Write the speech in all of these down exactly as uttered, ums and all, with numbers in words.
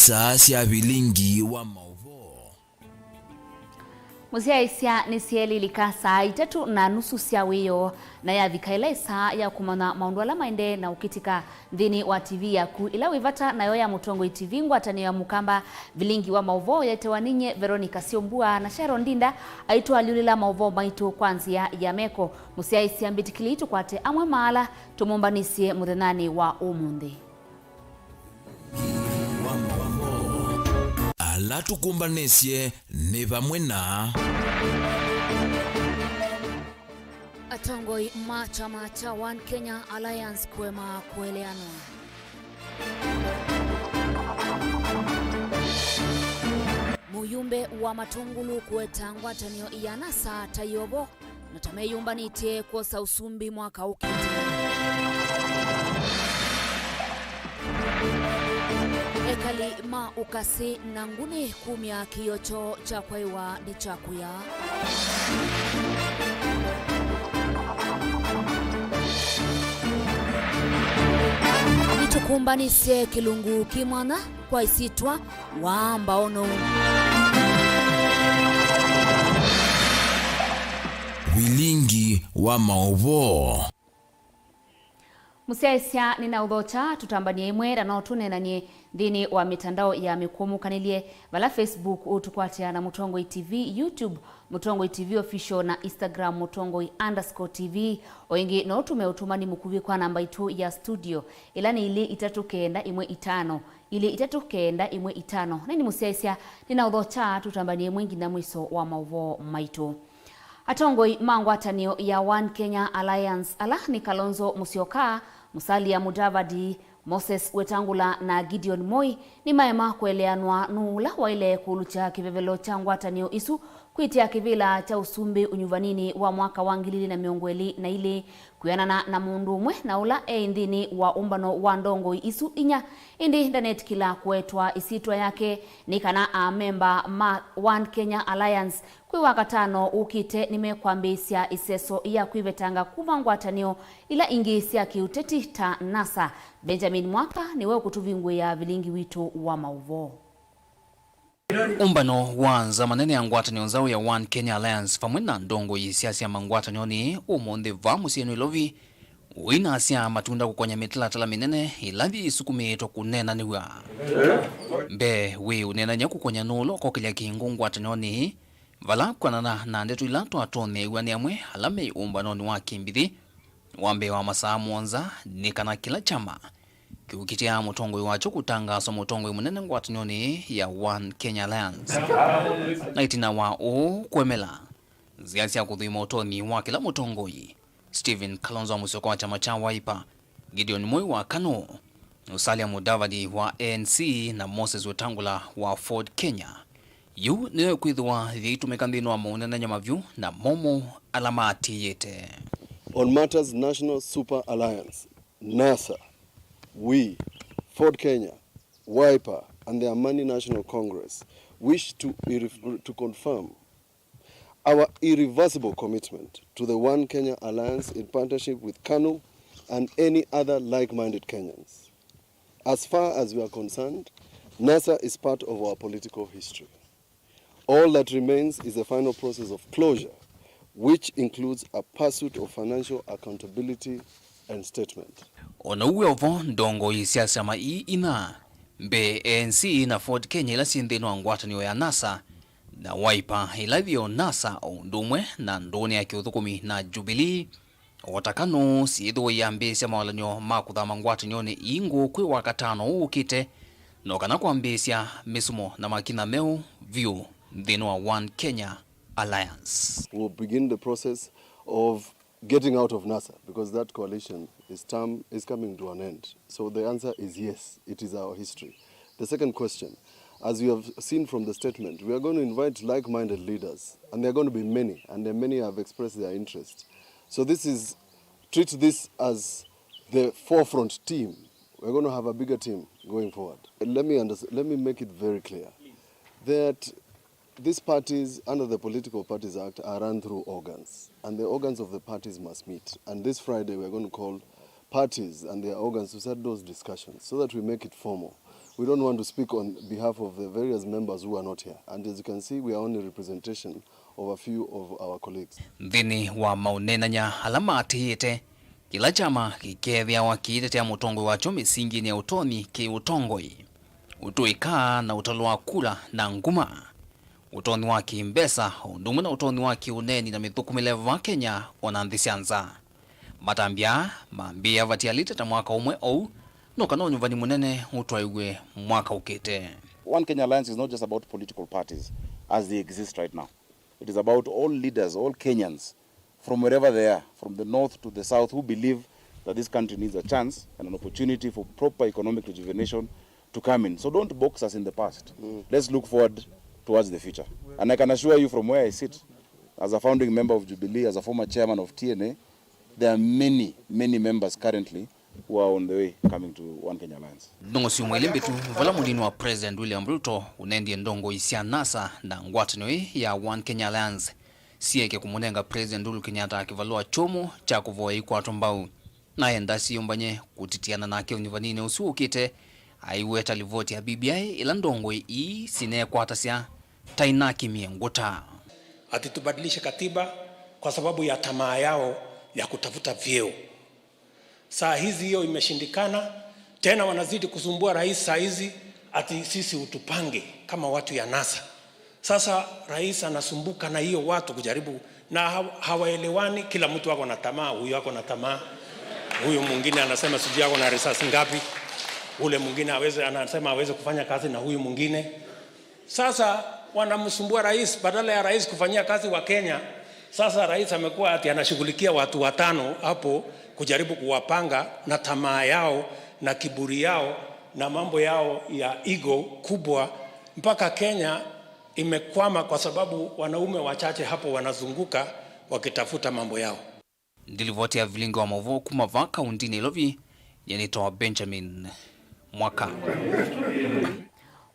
Saa sya vilingi wa maũvoo. Mũsyaĩĩsya nĩsyeelilika saa itatũ na nusu sya wĩoo, na yavika ĩla ĩsaa ya kũmanya maũndũ ala maendee na ũkĩtĩka nthĩnĩ wa T V yaku ĩla wĩ vata nayo ya Mũtongoi T V, ngwatanĩo ya Mũkamba. Vilingi wa maũvoo yaĩtĩwa ninyie Veronica Syombua, na Sharon Ndinda aitũalyũlĩla maũvoo maitũ kwa nzĩa ya meko. Mũsyaĩĩsya mbĩtĩkĩlei tũkwate amwe ma ala tũmũmbanĩsye mũthenyanĩ wa ũmũnthĩ. Ala tũkũmbanĩsye nĩ vamwe na. Atongoi ma kyama kya One Kenya Alliance kũema kũeleanwa. Mũyumbe wa Matungulu kũweta ngwatanĩo ya NASA ta yovo na ta meyũmbanĩtye kwosa ũsumbĩ mwaka ũkĩte. Ekali ma Ũkasĩ na Nguni kumya kĩio kyoo kya kwaĩwa nĩ kya kũya. Nĩtũkũmbanĩsye kĩlungu kĩ mwanya kwa ĩsyĩtwa wa Mbaũ Nũũ. Vilingi wa maũvoo. Mũsyaĩĩsya nĩnaũthokya, tũtambany'e ĩmwe na no tũneenany'e nthĩnĩ wa mĩtandao ya mĩkw'ũmũkanĩlye, vala Facebook ũtũkwatĩa na Mũtongoi T V, YouTube Mũtongoi T V Official, na Instagram Mũtongoi underscore T V. O ĩngĩ no ũtũme ũtũmani mũkuvĩ kwa namba itũ ya studio, ĩla nĩ ilĩ itatũ kenda ĩmwe itano, ilĩ itatũ kenda ĩmwe itano. Nĩ nĩ mũsyaĩĩsya, nĩnaũthokya, tũtambany'e ĩmwe nginya mwiso wa maũvoo maitũ. Atongoi ma ngwatanĩo ya One Kenya Alliance, ala nĩ Kalonzo Musyoka, Musalia Mudavadi, Moses Wetangula na Gideon Moi, nĩmaema kũeleanwa nũũ ũla waĩle kũlũkya kĩvevelo kya ngwatanĩo isu kwĩtĩa kĩvĩla kya ũsumbĩ ũnyuvaninĩ wa mwaka wa ngili ilĩ na mĩongo ĩlĩ na ilĩ. Kwĩanana na mũndũ ũmwe na ũla eĩ nthĩnĩ wa ũmbano wa ndongoi isu inya, ĩndĩ ndanetĩkĩla kũetwa ĩsyĩtwa yake, nĩ kana amemba ma One Kenya Alliance kwĩ Wakatano ũkĩte nĩmekwambĩĩsya ĩseso ya kwĩvetanga kuma ngwatanĩo ila ingĩ sya kĩũteti ta NASA. Benjamin Mwaka nĩwe ũkũtũvingũĩa vilingi witũ wa maũvoo. Ũmbano wa nza manene ya ngwatanĩo nzaũ ya One Kenya Alliance vamwe na ndongoi sya syama ngwatanĩonĩ ũmũnthĩ vaa mũsyĩ Nairobi ũinasya matunda kũkonya mĩtalatala mĩnene ĩla yĩsukumĩĩtwe kũneenanĩw'a. Mbee wĩ ũneenany'a kũkonya nũũ ũla ũkokĩlya kĩngũ ngwatanĩonĩ, vala kwĩanana na ndeto ila twatoneew'a nĩ amwe ala me ũmbanonĩ wa kĩmbithĩ wa mbee wa masaa mũonza nĩ kana kĩla kyama kĩũkitĩa mũtongoi wakyo kũtangaaswa mũtongoi mũnene ngwatanĩonĩ ya One Kenya Alliance. Na ĩtina wa ũu kũemela nzĩa sya kũthũima ũtonyi wa kĩla mũtongoi, Stephen Kalonzo Musyoka wa kyama kya Wiper, Gideon Moi wa KANU, Musalia Mudavadi wa A N C, na Moses Wetangula wa Ford Kenya. Yu nĩyo ĩkwĩthĩwa yĩitũmĩka nthĩnĩ wa maũneenany'a mavyũ na momũ ala maatĩĩte. On matters National Super Alliance, NASA, we, Ford Kenya, Wiper, and the Amani National Congress wish to irre-, to confirm our irreversible commitment to the One Kenya Alliance in partnership with KANU and any other like-minded Kenyans. As far as we are concerned, NASA is part of our political history. All that remains is the final process of closure, which includes a pursuit of financial accountability and statement. O na ũu wĩ o vo, ndongoi sya syama ii inya, mbee A N C na Ford Kenya ila syĩ nthĩnĩ wa ngwatanĩo ya NASA, na Wiper ĩla yĩ o NASA, o ũndũ ũmwe na ndũũnĩ ya kĩũthũkũmi na Jubilee, o ta KANU, syĩthĩwa iyambĩĩsya mawalany'o ma kũthama ngwatanĩonĩ ii ngũũ kwĩ Wakatano ũũ ũkĩte, no kana kwambĩĩsya mĩsumo na makinya meũ vyũ nthĩnĩ wa One Kenya Alliance. We'll begin the process of getting out of NASA because that coalition is term, is coming to an end. So the answer is yes, it is our history. The second question, as you have seen from the statement, we are going to invite like-minded leaders, and there are going to be many, and there many have expressed their interest. So this is, treat this as the forefront team. We're going to have a bigger team going forward. Let me unders-, let me make it very clear that these parties under the Political Parties Act are run through organs, and the organs of the parties must meet. And this Friday, we are going to call parties and their organs to start those discussions so that we make it formal. We don't want to speak on behalf of the various members who are not here. And as you can see, we are only representation of a few of our colleagues. Nthĩnĩ wa maũneenany'a ala maatĩĩte, kĩla kyama kĩkeethĩawa kĩitetea mũtongoi wakyo mĩsinginĩ ya ũtonyi kĩ-ũtongoi, ũtũĩka na ũtalo wa kula na nguma, ũtonyi wa kĩ-mbesa, o ũndũ ũmwe na ũtonyi wa kĩ-ũneeni na mĩthũkũmĩle va Kenya o na nthĩ sya nza. Matambya aa mambĩĩa vatialĩte ta mwaka ũmwe ou, no kana ũnyuvani mũnene ũtwaĩwe mwaka ũkĩte. One Kenya Alliance is not just about political parties as they exist right now. It is about all leaders, all Kenyans, from wherever they are, from the north to the south, who believe that this country needs a chance and an opportunity for proper economic rejuvenation to come in. So don't box us in the past. Let's look forward towards the future. And I can assure you from where I sit, as a founding member of Jubilee, as a former chairman of T N A, there are many, many members currently who are on the way coming to One Kenya Alliance. Nũsyo mwĩlĩ mbĩtu vala mũnini wa President William Ruto ũnendie ndongoi sya NASA na ngwatanĩo ĩĩ ya One Kenya Alliance syĩke kũmũnenga President Uhuru Kenyatta kĩvalũa kyũmũ kya kũvoya ikwatwa mbau, na enda syĩyũmbany'e kũtitiana nake ũnyuvaninĩ ũsu ũkĩte, aiweta livoti ya B B I ĩla ndongoi ii sinekwatasya ta inakimie ngũta. Ati tubadilishe katiba kwa sababu ya tamaa yao ya kutafuta vyeo. Saa hizi hiyo imeshindikana, tena wanazidi kusumbua rais saa hizi ati sisi utupange kama watu ya NASA. Sasa rais anasumbuka na hiyo watu kujaribu, na ha-, hawaelewani, kila mtu ako na tamaa, huyu ako na tamaa, huyu mwingine anasema sijui ako na risasi ngapi, ule mwingine aweze, anasema aweze kufanya kazi na huyu mwingine. Sasa wanamsumbua rais, badala ya rais kufanyia kazi wa Kenya, sasa rais amekuwa ati anashughulikia watu watano hapo kujaribu kuwapanga na tamaa yao na kiburi yao na mambo yao ya ego kubwa, mpaka Kenya imekwama kwa sababu wanaume wachache hapo wanazunguka wakitafuta mambo yao. Ndilivoti ya vilingi wa mauvoo kuma va kaunti Nairobi, nĩnĩtawa Benjamin Mwaka.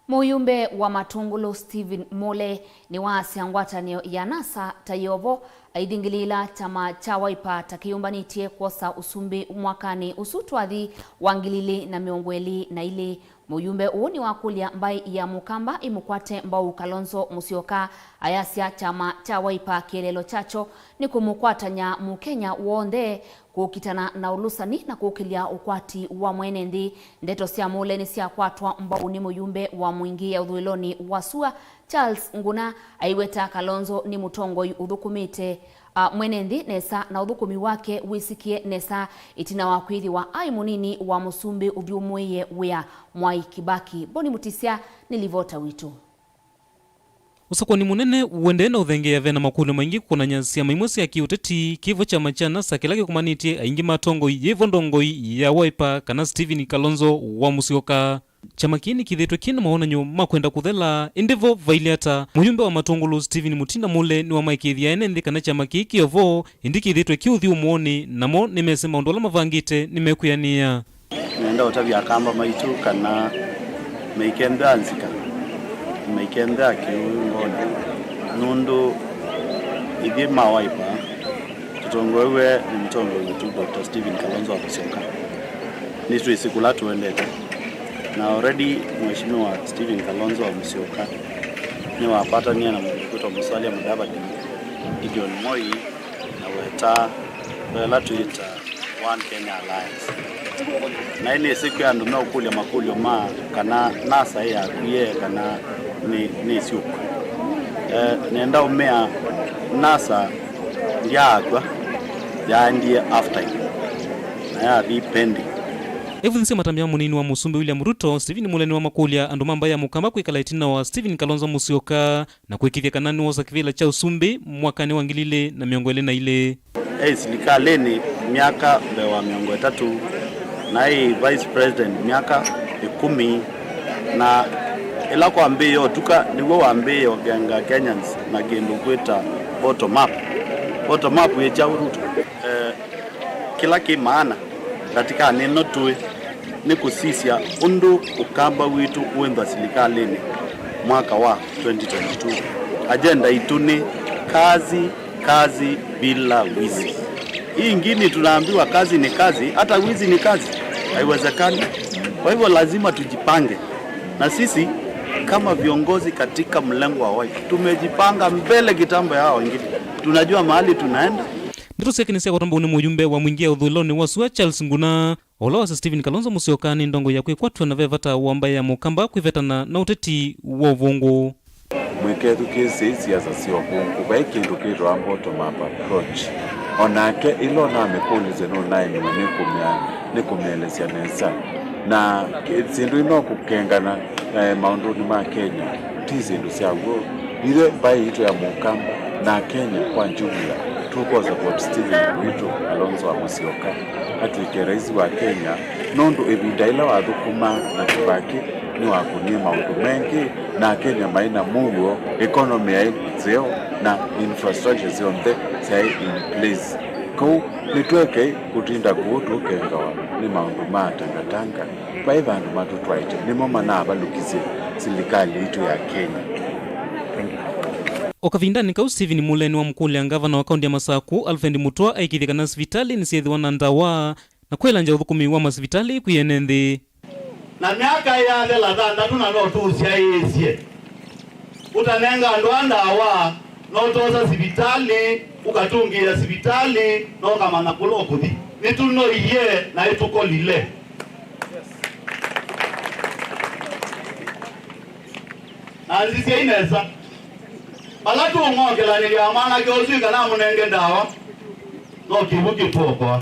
Mũyumbe wa Matũngũlũ Stephen Mule nĩwaasya ngwatanĩo ya NASA ta yovo aithingĩlĩĩla kyama kya Wiper ta kĩyũmbanĩtye kwosa ũsumbĩ mwakanĩ ũsu twathi wa ngili ilĩ na mĩongo ĩlĩ na ilĩ. Mũyumbe ũũ nĩwakũlya mbaĩ ya Mũkamba ĩmũkwate mbau Kalonzo Musyoka, ayasya kyama kya Wiper kĩeleelo kyakyo nĩ kũmũkwatany'a Mũkenya w'onthe kũkitana na ũlũsani na kũkĩlya ũkwati wa mwene nthĩ. Ndeto sya Mule nĩsyakwatwa mbau nĩ mũyumbe wa Mwingi ya ũthũĩlonĩ wa sua, Charles Nguna, aiweta Kalonzo nĩ mũtongoi ũthũkũmĩte a mwene nthĩ nesa na ũthũkũmi wake wĩsĩkĩe nesa ĩtina wa kwĩthĩwa aĩ mũnini wa mũsumbĩ ũthyũmũĩe wĩa Mwai Kibaki. Boni Mutisya nĩ livota witũ. Ũsakũani mũnene ũendee na ũthengeea ve na makũlyo maingĩ kũkonany'a syama imwe sya kĩ-ũteti, kĩvo kyama kya NASA kĩla kĩkomanĩtye aingĩ ma atongoi, yĩvo ndongoi ya Wiper kana Stephen Kalonzo wa Musyoka. Kyama kĩĩ nĩkĩthĩĩtwe kĩ na mawonany'o ma kwenda kũthela, ĩndĩ vo vailye ata, mũyumbe wa Matũngũlũ Stephen Mutinda Mule nĩwamaĩkĩĩthya ene nthĩ kana kyama kĩĩ kĩ o vo, ĩndĩ kĩthĩĩtwe kĩ ũthyũmũonĩ, namo nĩmesĩ maũndũ ala mavangĩte nĩmekwĩanĩĩa. Nĩenda ũtavya Akamba maitũ kana maikembea nzika, maikembea kĩu ngona, nũndũ ithyĩ ma Wiper tũtongoew'e nĩ mũtongoi witũ Doctor Stephen Kalonzo wa Musyoka. Nĩtwĩsĩ kũla tũendete. Na already Mheshimiwa Stephen Kalonzo wa Musyoka nĩwakwatanie na mũndũ kwĩtwa Musalia Mudavadi, Gideon Moi, na weta ĩla twĩta One Kenya Alliance. Na nĩsĩ kwĩ andũ meũkũlya makũlyo ma kana NASA yakwie kana nĩ, nĩ syũku. Eh, nenda ũmea NASA ndyaakw'a, yaendie after you, na yathi pending. Evũthĩsye matambya ma mũnini wa mũsumbĩ William Ruto, Stephen Mule nĩwamakũlya andũ ma mbaĩ ya Mũkamba kwĩkala ĩtina wa Stephen Kalonzo Musyoka na kũĩkĩĩthya kana nĩwosa kĩvĩla kya ũsumbĩ mwakanĩ wa ngili ilĩ na mĩongo ĩlĩ na ilĩ. Eĩ silikalĩnĩ myaka mbee wa mĩongo ĩtatũ, na eĩ vice president myaka ĩkũmi, na ĩla kwambĩĩe ũtuka nĩw'o wambĩĩe ũkenga Kenyans na kĩndũ kwĩta bottom up. Bottom up yĩ kyaũ Ruto? Eh, kĩla kĩ maana ndatĩkanĩ ĩno tũĩ nĩ kũsisya ũndũ Ũkamba witũ wĩnthwa silikalĩnĩ mwaka wa twenty twenty-two. Agenda itũ nĩ kazi, kazi bila wizi. Hii ingine tunaambiwa kazi ni kazi, hata wizi ni kazi. Haiwezekani. Kwa hivyo lazima tujipange. Na sisi kama viongozi katika mlengo wa Wiper, tumejipanga mbele kitambo ya hao wengine. Tunajua mahali tunaenda. Ndeto syake nĩ sya kũtambũwa nĩ mũyumbe wa Mwingi ya ũthũĩlonĩ wa sua Charles Nguna, o ũla wasya Stephen Kalonzo Musyoka nĩ ndongoi ya kwĩkwatw'a na ve vata wa mbaĩ ya Mũkamba kwĩvetana na ũteti wa ũvũngũ. Mũikethukĩĩsye siasa sya ũvũngũ, vai kĩndũ kĩtawa bottom up approach. O nake ĩla ũnamĩkũlĩsye nũnaĩmiwe nĩ kũmya-, nĩ kũmĩelesya nesa. Na kĩ-, syĩndũ ino kũkengana, eh, maũndũnĩ ma Kenya ti syĩndũ sya w'o. Ithyĩ mbaĩ yitũ ya Mũkamba na Kenya kwa jumla tũkũsupport Stephen witũ Kalonzo wa Musyoka atw'ĩke rais wa Kenya, nũndũ ĩvinda ĩla wathũkũmaa na Kibaki nĩwakũnie maũndũ maingĩ, na Akenya maĩ na mũuo, economy yaĩ nzeo, na infrastructure syonthe syaĩ in place. Kwoou nĩtwekei kũtinda kũũ tũkengawa nĩ maũndũ ma tangatanga. Vai vandũ matũtwaĩte, nĩmo manavalũkisye silikalĩ yitũ ya Kenya. O kavindanĩ kau, Stephen Muleni wamũkũlya ngavana wa kaũntĩ ya Masakũ, Alfred Mutua, aikĩthye kana sivitalĩ nĩsyĩthĩwa na ndawa na kwĩlangya ũthũkũmi wa masivitalĩ kwĩ ene nthĩ. Na myaka ĩyathela thanthatũ na no tũũsyaĩĩsye. Ũtanenga andũ aa ndawa, no ũtosa sivitalĩ, ũkatũngĩĩa sivitalĩ, na ũkamanya kũla ũkũthi. Nĩtũnoie na ĩtũkolile. Na nzisyai nesa, vala tũũng'ongelanĩlya mwanake ũsu ĩkanamũnenge ndawa, no kĩw'ũ kĩtwokoa.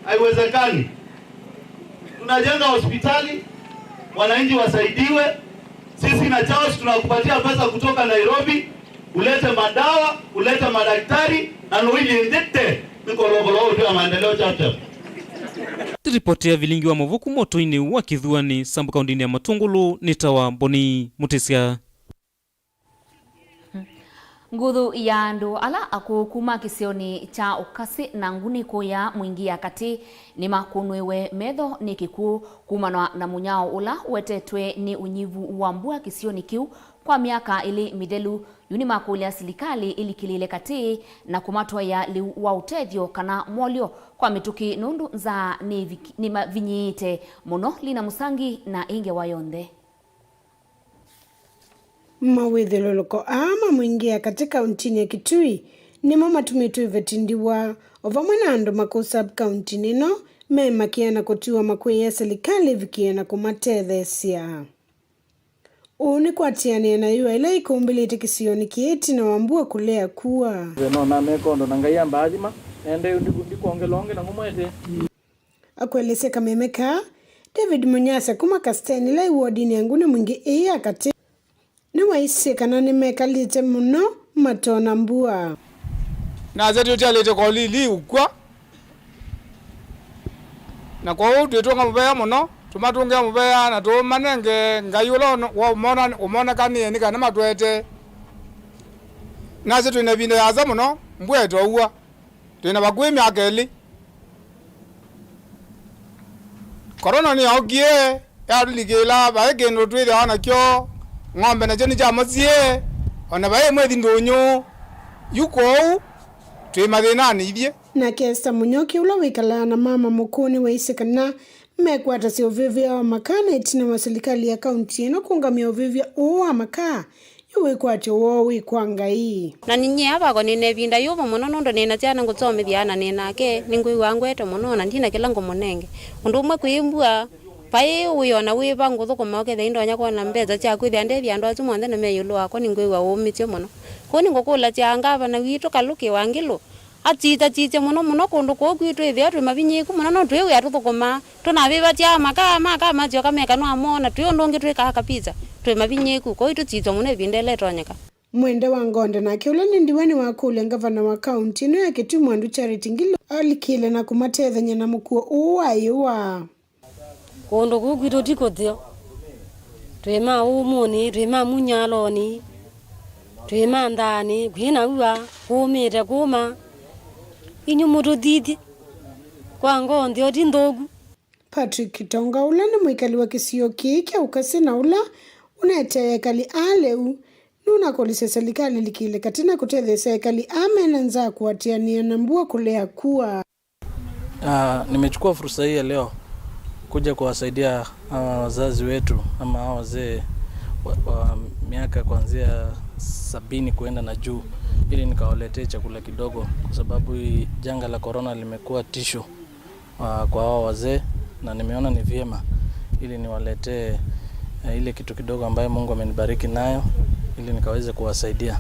Haiwezekani. Tunajenga hospitali, wananchi wasaidiwe. Sisi na Charles tunakupatia pesa kutoka Nairobi, ulete madawa, ulete madaktari, na nũilye ndete nĩ kolokolo ũtwĩa maendeleo chapchap. Ripoti ya vilingi wa mavuku moto-inĩ wa Kithuani, Sambu kaũntĩnĩ ya Matungulu, nĩ ta wa Mboni Mũtĩsya. Nguthu ya andũ ala akũũ kuma kĩsionĩ kya Ũkasĩ na Nguni kũya Mwingi ya Katĩ nĩmakũnwĩwe metho nĩ kĩkw'ũ kumana na mũnyao ũla ũetetwe nĩ ũnyivu wa mbua kĩsionĩ kĩu kwa myaka ĩlĩ mĩthelu. Yu nĩmakũlya silikalĩ ĩlikĩlĩĩle katĩ na kũmatwaĩa lĩu wa ũtethyo kana mwolyo kwa mĩtũkĩ, nũndũ nzaa nĩviki-, nĩmavinyĩĩte mũno. Lina Mũsangi na ĩ ngewa yonthe. Mawĩthyũlũlũko aa ma Mwingi ya Katĩ kaũntĩnĩ ya Kitui nĩmo matumĩtwe iveti ndiwa, o vamwe na andũ makũũ sub-kaũntĩnĩ ĩno memakĩa na kũtiwa makwĩĩa silikalĩ ĩvikĩe na kũmatetheesya. Ũu nĩ kũatĩanĩa na yũa ĩla ĩkũmbĩlĩte kĩsionĩ kĩĩ ĩtina wa mbua kũlea kua. Nonaa meka ũndũ na Ngai ambaathima, nende yu ndiku-, ndikwongela ũngĩ na ngũmwete. Akũelesya kameme kaa, David Munyasya kuma Kasteni, ĩla ĩ wodinĩ ya Nguni Mwingi ĩĩ ya katĩ, nĩwaisye kana nĩmekalĩte mũno matona mbua. Nasya tũtialĩte kolili ũkw'a, na kwoou twĩtũnga mũvea mũno, tũmatũngĩa mũvea na tũmanenge Ngai ũla ũno-, wa ũmona-, ũmonekanĩe nĩ kana matwete. Nasya twĩ na ĩvinda yasa mũno mbua ĩtoua. Twĩ na vakuvĩ myaka ĩlĩ. Korona nĩyookie, yatũlikĩla, vaĩ kĩndũ twĩthĩawa nakyo, ng'ombe nasyo nĩkyamosie, o na vaĩ mwĩthi ndũnyũ. Yu kwoou, twĩ mathĩnanĩ ithyĩ. Nake Esther Mũnyoki, ũla wĩkalaa na mama mũkũũ, nĩwaisye kana mekwatasya ũvĩvĩa wa makaa na ĩtina wa silikalĩ ya kaũntĩ ĩno kũũngamĩa ũvĩvĩa ũũ wa makaa. Yu wĩkwatyo woo wĩ kwa Ngai. Na ninyie ava ko nĩ na ĩvinda yũmũ mũno, nũndũ nĩ na syana ngũsomethya, na nĩ nake nĩngwĩw'aa ngwete mũno, na ndina kĩla ngũmũnenge. Ũndũ ũmwe kwĩ mbua, vai wĩona wĩva ngũthũkũma ũkethĩa indonya kwona mbesa sya kwĩthĩa ndethya andũ asu monthe na me ĩũlũ wakwa, nĩngwĩw'a ũũmĩsyo mũno. Kwoou nĩngũkũlasya ngavana witũ Kalũkĩ Wangilũ, atsithatsitye mũno mũno kũndũ kũu kwitũ, ĩthĩwa twĩ mavinyĩĩku mũno, no twĩ wĩa tũthũkũmaa. Tũnavĩvatya makaa, makaa masyoka mekanwa moo, na twĩ ũndũ ũngĩ twĩkaa kapisa. Twĩ mavinyĩĩku, kwoou tũsisya mũno ĩvinda ĩla ĩtonyeka. Mwende wa Ngonde nake, ũla nĩ ndiwa, nĩwakũlya ngavana wa kaũntĩ ĩno ya Kitui Mwandũ Charity Ngilu alikĩle na kũmatethany'a na mũkuo ũũ wa yũa. Kũndũ kũu kwitũ ti kũtheo. Twĩ ma ũmũnĩ, twĩ ma munyalonĩ, twĩ ma nthaanĩ, kwĩ na w'ua, kũũmĩte kũũma. Inyu mũtũthithye kwa ngoo ntheo ti nthũku. Patrick Kitonga, ũla nĩ mwĩkali wa kĩsio kĩĩ kya Ũkasĩ na ũla ũneteea ekali aa lĩu, nũnakũlĩsya silikalĩ ĩlikĩle katĩ na kũtetheesya ekali aa me na nzaa kũatĩanĩa na mbua kũlea kua. Ah, nimechukua fursa hii ya leo Kuja kuwasaidia hawa wazazi wetu ama hawa wazee wa, wa miaka kuanzia sabini kuenda na juu, ili nikawaletee chakula kidogo, kwa sababu hii janga la corona limekuwa tisho, ah, kwa hawa wazee, na nimeona ni vyema ili niwaletee, eh, ile kitu kidogo ambayo Mungu amenibariki nayo, ili nikaweze kuwasaidia.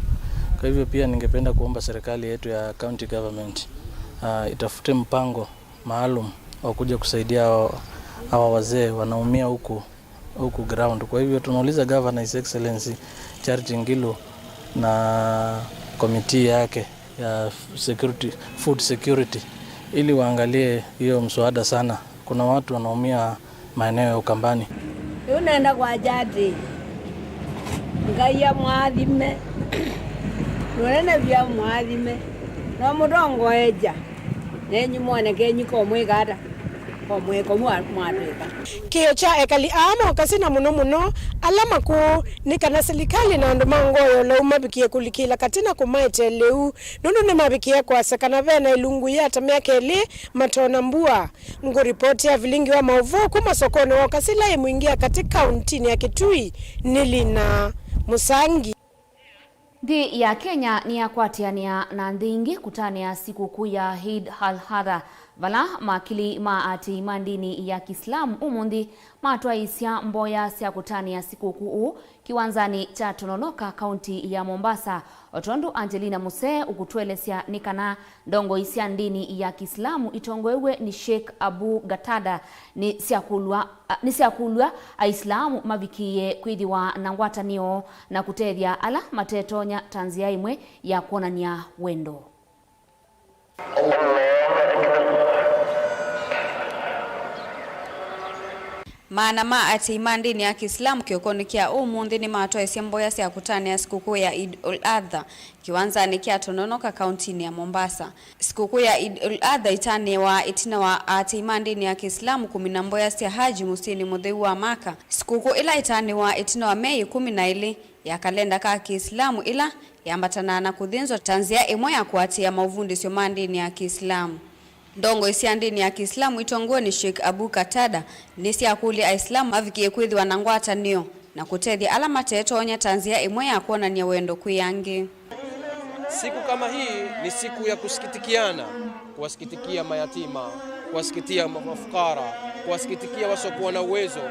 Kwa hivyo pia ningependa kuomba serikali yetu ya county government, ah, itafute mpango maalum wa kuja kusaidia hawa, hawa wazee wanaumia huku, huku ground. Kwa hivyo tunauliza Governor, His Excellency Charity Ngilu na committee yake ya security, food security, ili waangalie hiyo mswada sana. Kuna watu wanaumia maeneo ya Ukambani. Rĩu nenda kwasya atĩĩ, Ngai amũathime, mũnene vyũ amũathime, no mũtongoekya, nenyu mwone kenyu komwĩka ata, komwĩko mwa-, mwatwĩka. Kĩĩo kya ekali aa ma Ũkasi na mũno mũno ala makũũ nĩ kana silikalĩ na andũ ma ngoo ya ũlau mavikĩe kũlikĩla katĩ na kũmaetee lĩu, nũndũ nĩmavikĩe kwasya kana ve na ĩlungu ya ta myaka ĩlĩ matoona mbua. Ngũripoti ya vilingi wa maũvoo kuma sokonĩ wa Ũkasi ĩla yĩ Mwingi ya katĩ kauntinĩ ya Kitui nĩ Lina Mũsangi. Nthĩ ya Kenya nĩyakwatĩanĩa na nthĩ ingĩ kũtanĩa sikũkũ ya Eid al-Adha, vala makili ma aatĩĩi ma ndĩni ya Kisilamu ũmũnthĩ matwaĩĩsya mboya sya kũtanĩa sikũkũ ũũ kĩwanzanĩ kya Tononoka, kaunti ya Mombasa. O tondũ Angelina Musee ũkũtũelesya nĩ kana ndongoi sya ndĩni ya Kisilamu itongoew'e nĩ Sheikh Abu Qatada nĩsyakũlw'a, a, nĩsyakũlw'a Aisilamu mavikĩĩe kwĩthĩwa na ngwatanĩo na kũtethya ala matetonya ta nzĩa ĩmwe ya kwonany'a wendo. Maana ma aatĩĩi ma ndĩni ya Kisilamu kĩokonĩ kya ũmũnthĩ nĩmatwaĩsye mboya sya kũtanĩa sikũkũ ya Eid ul-Adha kĩwanzanĩ kya Tononoka, kauntinĩ ya Mombasa. Sikũkũ ya Eid ul-Adha ĩtanĩawa ĩtina wa aatĩĩi ma ndĩni ya Kisilamu kũmina mboya sya Haji mũsyĩnĩ mũtheu wa Maka. Sikũkũ ĩla ĩtanĩawa ĩtina wa myei ĩkũmi na ĩlĩ ya kalenda ka Kĩisilamu, ĩla yambatanaa na kũthĩnzwa ta nzĩa ĩmwe ya kũatĩĩa maũvundĩsyo ma ndĩni ya Kĩisilamu. Ndongoi sya ndĩni ya Kĩisilamu itongoew'e nĩ Sheikh Abu Qatada nĩsyakũlya Aisilamu mavikĩe kwĩthĩwa na ngwatanĩo na kũtethya ala matetonya ta nzĩa ĩmwe ya kwonany'a wendo kwĩ angĩ. Siku kama hii ni siku ya kusikitikiana, kuwasikitikia mayatima, kuwasikitikia mafukara, kuwasikitikia wasiokuwa na uwezo.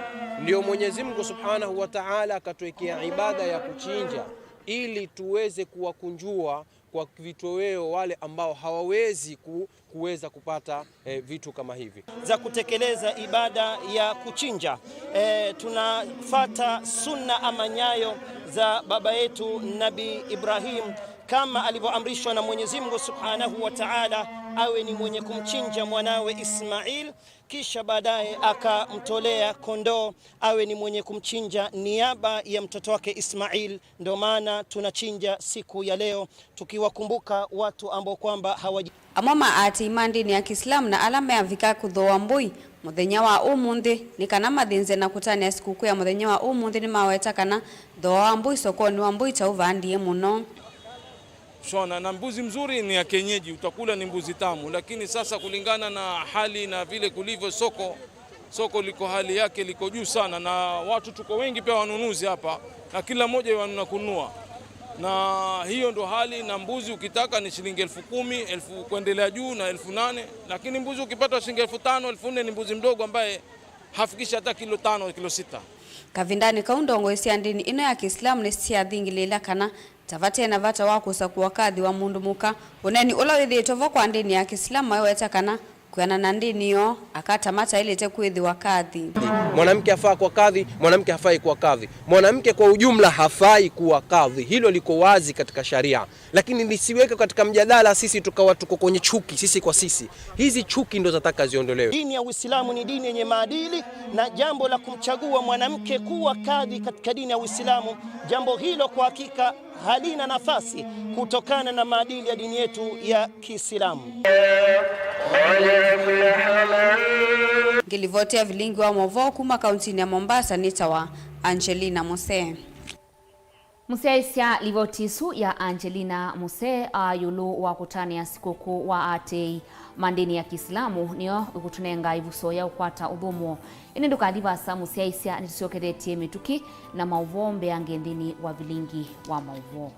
Ndio Mwenyezi Mungu Subhanahu wa Ta'ala akatuwekea ibada ya kuchinja ili tuweze kuwakunjua kwa vitoweo wale ambao hawawezi ku-, kuweza kupata, eh, vitu kama hivi. Za kutekeleza ibada ya kuchinja. Eh, tunafata sunna ama nyayo za baba yetu Nabi Ibrahim, kama alivyoamrishwa na Mwenyezi Mungu Subhanahu wa Ta'ala, awe ni mwenye kumchinja mwanawe Ismail, kisha baadaye akamtolea kondoo awe ni mwenye kumchinja niaba ya mtoto wake Ismail. Ndio maana tunachinja siku ya leo, tukiwakumbuka watu ambao kwamba hawaji- Amwe ma aatĩĩi ma ndĩni ya Kisilamu na ala meavika kũthooa mbũi mũthenya wa ũmũnthĩ nĩ kana mathĩnze na kũtanĩa sikũkũ ya mũthenya wa ũmũnthĩ nĩmaweta kana thooa wa mbũi sokonĩ wa mbũi taũvandie mũno. Shona, na mbuzi mzuri ni ya kienyeji, utakula ni mbuzi tamu, lakini sasa kulingana na hali na vile kulivyo soko, soko liko hali yake liko juu sana, na watu tuko wengi pia wanunuzi hapa, na kila mmoja wanuna kununua, na hiyo ndo hali. Na mbuzi ukitaka ni shilingi elfu kumi, elfu kuendelea juu na elfu nane, lakini mbuzi ukipata shilingi elfu tano, elfu nne ni mbuzi mdogo ambaye hafikishi hata kilo tano, kilo sita. Kavindanĩ kau, ndongoi sya ndĩni ĩno ya Kĩisilamu nĩsyathingĩlĩĩla kana ta vate na vata wa kũsakũa kathi wa mũndũ mũka, ũneeni ũla wĩthĩĩtwe vo kwa ndĩni ya Kĩisilamu maiweta kana kwĩanana na ndĩni yoo, aka ta mataĩlĩte kwĩthĩwa kathi. Mwanamke hafaa kuwa kadhi, mwanamke hafai kuwa kadhi. Mwanamke kwa ujumla hafai kuwa kadhi. Hilo liko wazi katika sharia. Lakini lisiweke katika mjadala sisi tukawa tuko kwenye chuki sisi kwa sisi. Hizi chuki ndo zataka ziondolewe. Dini ya Uislamu ni dini yenye maadili, na jambo la kumchagua mwanamke kuwa kadhi katika dini ya Uislamu, jambo hilo kwa hakika halina nafasi kutokana na maadili ya dini yetu ya Kiislamu. Ngĩlivotea vilingi wa maũvoo kuma kauntinĩ ya Mombasa nĩtawa Angelina Musee. Mũsyaĩĩsya livoti ĩsu ya Angelina Musee aa ĩũlũ wa kũtanĩa sikũkũ wa aatĩĩi ma ndĩni ya Kĩsilamu nĩyo ĩkũtũnenga ĩvuso ya ũkwata ũthũmũo. Ĩndĩ ndũkathi vaasa mũsyaĩĩsya, nĩtũsyokethetye mĩtũkĩ na maũvoo mbeange nthĩnĩ wa vilingi wa maũvoo.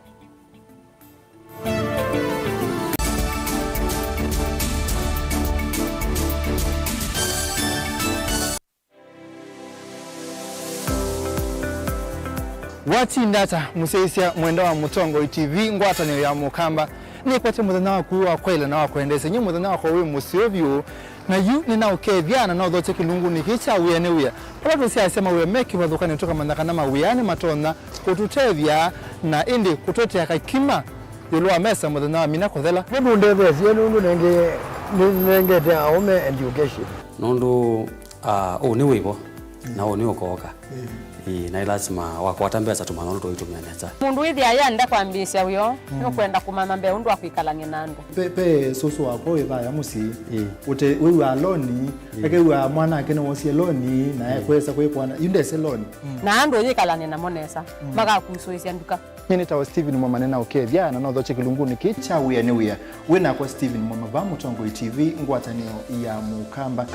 Watinda ata, mũsyaĩĩsya mwenda wa Mũtongoi T V ngwatanĩo ya Mũkamba? Nĩkwete mũthenya waku wa kwaĩla na wa kwendeesya. Nyie mũthenya wakwa wĩ mũseo vyũ, na yu nĩnaũkethya na nothokye kĩlungunĩ kĩĩ kya wĩa nĩ wĩa. Vala tũsyaasya mawĩa me kĩvathũkan'yo, tũkamanya kana mawĩa nĩmatonya kũtũtethya na ĩndĩ kũtũetea kakima ĩũlũ wa mesa mũthenya wa mina kũthela. Nĩmũndetheesye nũndũ nengĩ nĩnengete aũme education. Nũndũ, ah, ũũ nĩ wĩvo, na ũũ nĩ ũkooka. Ĩĩ, na ĩ lasima wakwata mbesa tũmanya ũndũ tũitũmĩa nesa. Mũndũ wĩthĩa yenda kwambĩĩsya wĩoo, nĩũkwenda kũmanya mbee ũndũ wa kwĩkalany'a na andũ. Pe, pe sũsũ wakwa wĩ vaya mũsyĩ. Ĩĩ. Ũte, wĩw'aa loni, ĩĩ, akew'aa mwanake nĩwosie loni, na ekwesa kwĩkwana, yu ndese loni. Na andũ ũyĩkalany'a namo nesa, makakusũĩsya nduka. Nyie nĩtawa Stephen Mwamane na ũkethya na nothokye kĩlungunĩ kĩĩ kya wĩa nĩ wĩa. Wĩ nakwa Stephen Mwama vaa Mũtongoi T V ngwatanĩo ya Mũkamba.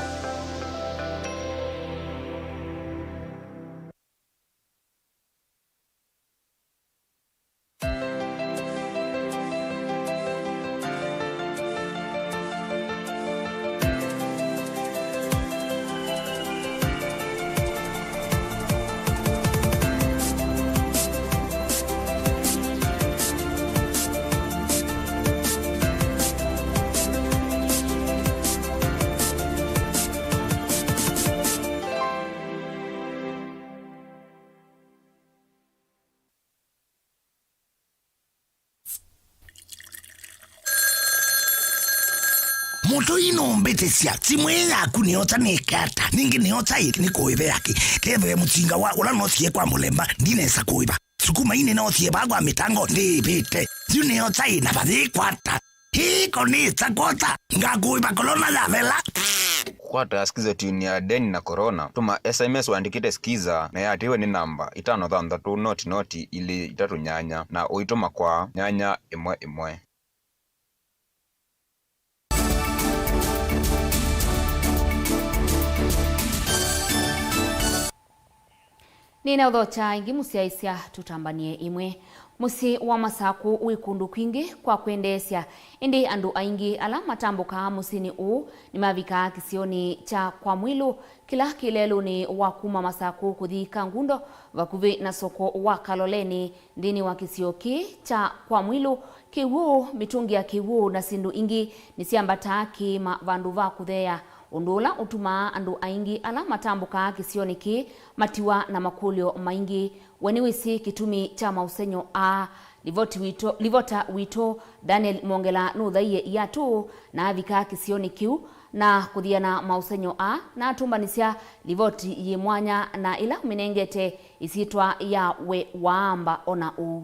Mũtũi nũmbĩtĩsya, simũ ĩĩ yaku nĩyosa nĩke ata? Ningĩ nĩyosa ĩ nĩ kũĩvea kĩ? Kethĩwe mũsinga wa ũla noosie kwa mũlemba ndinesa kũĩva. Sukuma ii nĩnoosie vaa kwa mĩtango ndĩĩvĩte. Yu nĩyosa ĩ na vayĩkwata. Hii ko nĩ ĩsa kwota, ngakũĩva kolona yavela. Kũkwata Skiza tune ya Deni na Corona, tũma S M S ũandĩkĩte Skiza na yatĩĩwe nĩ namba itano thanthatũ noti noti ilĩ itatũ nyanya na ũitũma kwa nyanya ĩmwe ĩmwe. Nĩnaũthokya ĩngĩ mũsyaĩĩsya, tũtambany'e ĩmwe. Mũsyĩ wa Masakũ wĩ kũndũ kwingĩ kwa kwendeesya, ĩndĩ andũ aingĩ ala matambũkaa mũsyĩnĩ ũũ nĩmavikaa kĩsionĩ kya Kwa Mwilũ, kĩla kĩ lelũnĩ wa kuma Masakũ kũthi Kangundo, vakuvĩ na soko wa Kaloleni. Nthĩnĩ wa kĩsio kĩĩ kya Kwa Mwilũ, kĩw'ũ, mĩtũngi ya kĩw'ũ na syĩndũ ingĩ nĩsyambataa kĩĩma vandũ va kũtheea, ũndũ ũla ũtumaa andũ aingĩ ala matambũkaa kĩsionĩ kĩĩ matiwa na makũlyo maingĩ. We nĩwĩsĩ kĩtumi kya maũsengy'o aa? Livoti witũ, livota witũ Daniel Mwongela nũthaie iatũ na avika kĩsionĩ kĩu na kũthiana maũsengy'o aa, na atũmbanĩsya livoti yĩ mwanya na ĩla ũmĩnengete ĩsyĩtwa ya We Waamba O Na Ũu.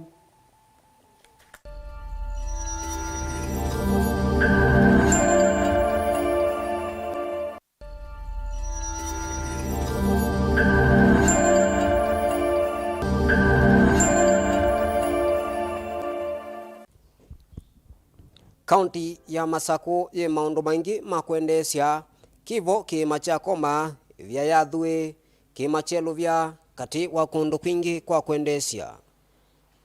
Kaunti ya Masakũ yĩ maũndũ maingĩ ma kwendeesya, kĩvo kĩĩma kya Koma, ĩvia ya Thuĩ, kĩĩma kyelũvya, katĩ wa kũndũ kwingĩ kwa kwendeesya.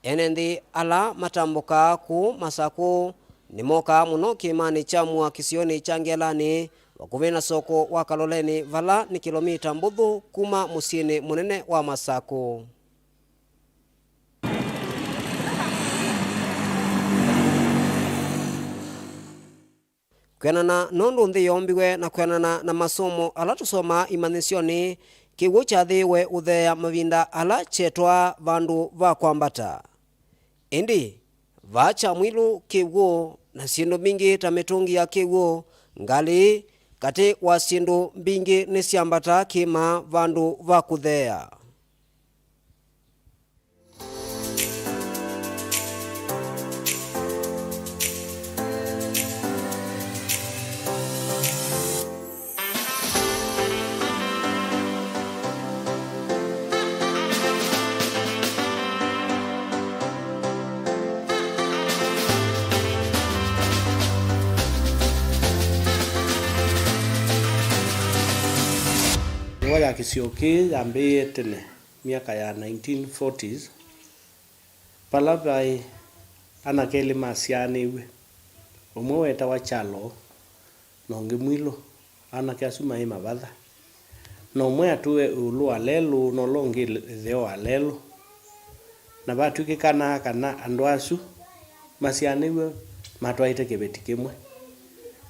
Ene nthĩ ala matambũkaa kũu Masakũ nĩmokaa mũno kĩĩmanĩ kya Mua kĩsionĩ kya Ngelanĩ, vakuvĩ na soko wa Kaloleni, vala nĩ kĩlomita mbũthũ kuma mũsyĩnĩ mũnene wa Masakũ. Kwĩanana nũndũ nthĩ yoombiwe na kwĩanana na masomo ala tũsomaa imanyĩsyonĩ, kĩw'ũ kyathĩĩwe ũtheea mavinda ala kyetwaa vandũ va kwambata. Ĩndĩ, vaa kya mwilũ kĩw'ũ na syĩndũ mbingĩ ta mĩtũngi ya kĩw'ũ, ngalĩ, katĩ wa syĩndũ mbingĩ nĩsyambataa kĩĩma vandũ va kũtheea. Ya kĩsio kĩĩ yambĩĩe tene myaka ya nineteen forties, vala vaĩ anake elĩ masyaanĩw'e, ũmwe weetawa Kyalo na ũngĩ Mwilũ. Anake asu maĩ mavatha, na ũmwe atũe ĩũlũ wa lelũ, na ũla ũngĩ ĩtheo wa lelũ. Na vatw'ĩkĩkanaa kana andũ asu masyaanĩw'e matwaĩte kĩveti kĩmwe.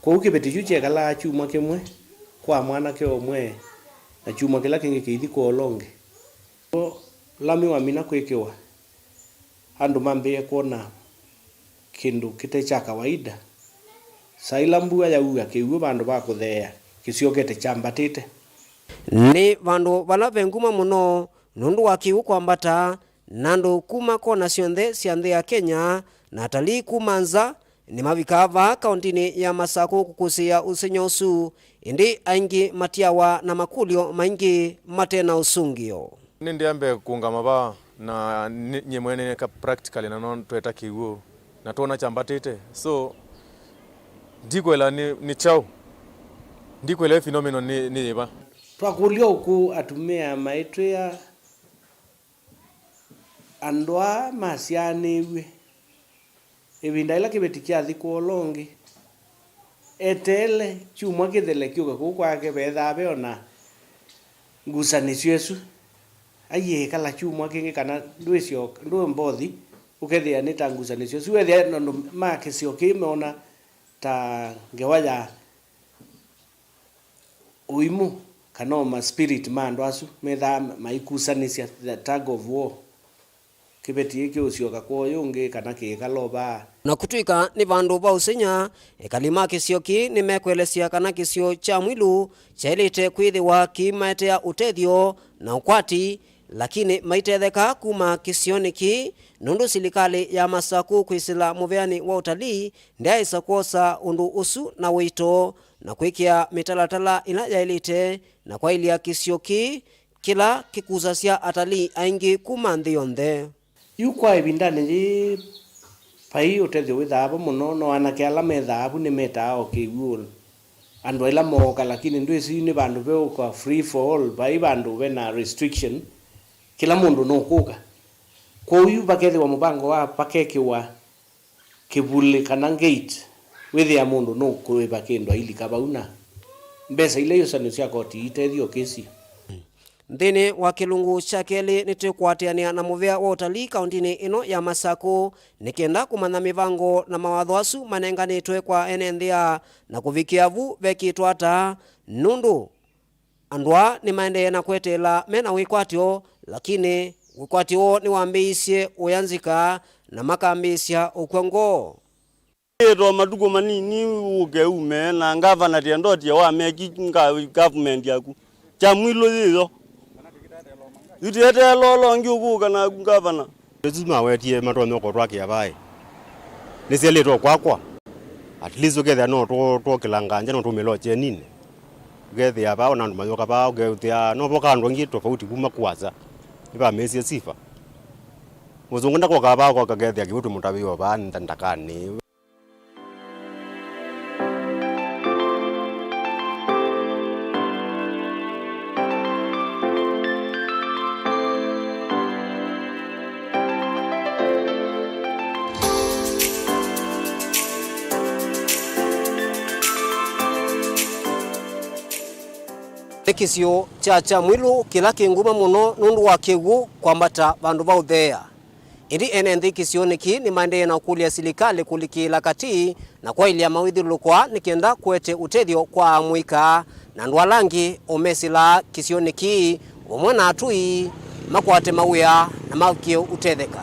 Kwoou kĩveti kyu kyekalaa kyumwa kĩmwe kwa mwanake ũmwe, na kyumwa kĩla kĩngĩ kĩithi kwa ũla ũngĩ. Lami wamina kwĩkĩwa, andũ mambĩĩe kwona kĩndũ kĩte kya kawaida. Saa ila mbua yaua, kĩw'ũ vandũ va kũtheea kĩsyokete kyambatĩte. Nĩ vandũ vala ve nguma mũno nũndũ wa kĩw'ũ kwambata, na andũ kuma kona syonthe sya nthĩ ya Kenya na atalii kuma nza nĩmavikaa vaa kaũntĩnĩ ya Masakũ kũkũsĩĩa ũsengy'o ũsu, ĩndĩ aingĩ matiawa na makũlyo maingĩ mate na ũsũngĩo. Nĩndia mbee kũũngama vaa, na nĩ- nyie mwene nĩneka practically na no tweta kĩw'ũ, na twona kyambatĩte. So, ndikwela nĩ, nĩ kyaũ. Ndikwela ĩ phenomenon nĩ, nĩ yĩva. Twakũlya ũkũ atumĩa maitwĩa, andũ aa masyaanĩw'e. Ĩvinda yĩla kĩveti kyathi kwa ũla ũngĩ, eteele kyumwa kĩthele kyũke kũu kwake, vethaa ve o na ngusanĩsyo ĩsu. Aiĩkala kyumwa kĩngĩ kana ndwĩsyo, ndwĩ mbothi, ũkethĩa nĩ ta ngusanĩsyo ĩsu. Wethĩa andũ ma kĩsio kĩĩ meona ta ngewa ya ũimũ, kana o ma spirit ma andũ asu methaa maikusanĩsya, the tug of war. Kĩveti kĩũsyoka kwa ũyũ ũngĩ kana kĩĩkala o vaa. Na kũtw'ĩka nĩ vandũ va ũseng'ya, ekali ma kĩsio kĩĩ nĩmekũelesya kana kĩsio kya Mwilũ kyaĩlĩte kwĩthĩwa kĩimaetea ũtethyo na ũkwati, lakini maitetheka kuma kĩsionĩ kĩĩ, nũndũ silikalĩ ya Masakũ kwĩsĩla mũvĩanĩ wa ũtalii ndyaĩsa kwosa ũndũ ũsu na ũito na kwĩkĩa mĩtalatala ĩla yaĩlĩte na kwaĩlya kĩsio kĩĩ kĩla kĩkusasya atalii aingĩ kuma nthĩ yonthe. Yu kwa ĩvindanĩ yĩĩ, vai ũtethyo wĩthaa vo mũno, no anake ala methaa vu nĩmetaa o kĩw'ũ andũ aila mooka, lakini ndwĩsĩ yu nĩ vandũ veũka free for all, vai vandũ vena restriction, kĩla mũndũ nũkũka. Kwoou yu vakethĩwa mũvango wa vakekĩwa kĩvulĩ kana gate, wĩthĩa mũndũ nũkũĩva kĩndũ ailika vau, na mbesa ila iũsanĩo sya koti iitethyo kĩsio. Nthĩnĩ wa kĩlungu kya kelĩ, nĩtũkũatĩanĩa na mũvĩa wa ũtalii kaũntĩnĩ ĩno ya Masakũ, nĩ kenda kũmanya mĩvango na mawatho asu manenganĩtwe kwa ene nthĩa, na kũvikĩa vu vekĩtwe ata, nũndũ andũ aa nĩmaendee na kweteela me na wĩkwatyo, lakini wĩkwatyo woo nĩwambĩĩisye ũya nzika na makambĩĩsya ũkw'a ngoo. Ĩtwa matukũ manini ũke ume na ngavana tĩendotie wameki nga- government yaku. Kya Mwilũ yĩyo. Yu tĩeteela ũla ũngĩ ũkũka naku ngavana. Isu mawetie matonya kũtwakĩa vaĩ. Nĩsyelĩtwe kwakwa. At least ũkethĩa no tũ- tũkĩla nganja no tũmĩlocheninĩ. Ũkethĩa vaa ona andũ mayũka vaa ũkethĩa no voka andũ angĩ tofauti kuma kwanza. Nĩvamĩĩsye sifa. Mũzungu ndakoka vaa koka kethĩa kĩu tũmũtavĩo vaa nda- ndakanĩ. Nĩ kĩsio kya Kyamwilũ kĩla kĩ nguma mũno nũndũ wa kĩw'ũ kwambata vandũ va ũtheea. Ĩndĩ ene nthĩ kĩsionĩ kĩĩ nĩmaendee na kũkũlya silikalĩ kũlikĩĩla katĩ na kwaĩlya mawĩthyũlũlũko nĩ kenda kũete ũtethyo kwa amũika na andũ ala angĩ o mesĩlaa kĩsionĩ kĩĩ, vamwe na atũi makwate mawĩa na mavikĩe ũtetheka.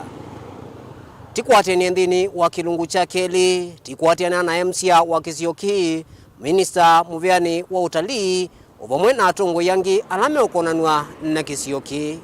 Tĩkũatĩanĩa nthĩnĩ wa kĩlungu kya kelĩ, tĩkũatĩanĩa na M C A wa kĩsio kĩĩ, minista mũvĩanĩ wa ũtalii, o vamwe na atongoi angĩ ala meũkonanw'a na kĩsio kĩĩ.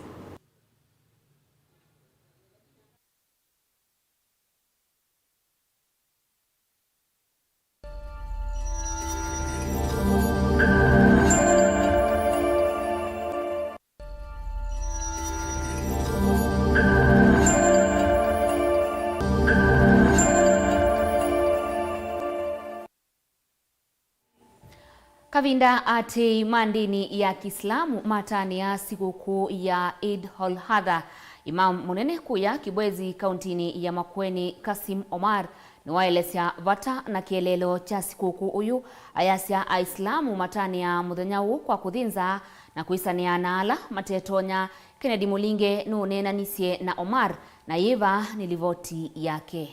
Kavinda atĩĩi ma ndĩni ya Kĩsilamu matanĩa sikũkũ ya Eid al-Adha, Imam mũnene kũya Kibwezi kauntinĩ ya Makueni Kasim Omar nĩwaelesya vata na kĩeleelo kya sikũkũ ũyũ, ayasya Aisilamu matanĩaa mũthenya ũũ kwa kũthĩnza na kwĩsanĩa na ala matetonya. Kennedy Mũlinge nũneenanisye na Omar, na yĩva nĩ livoti yake.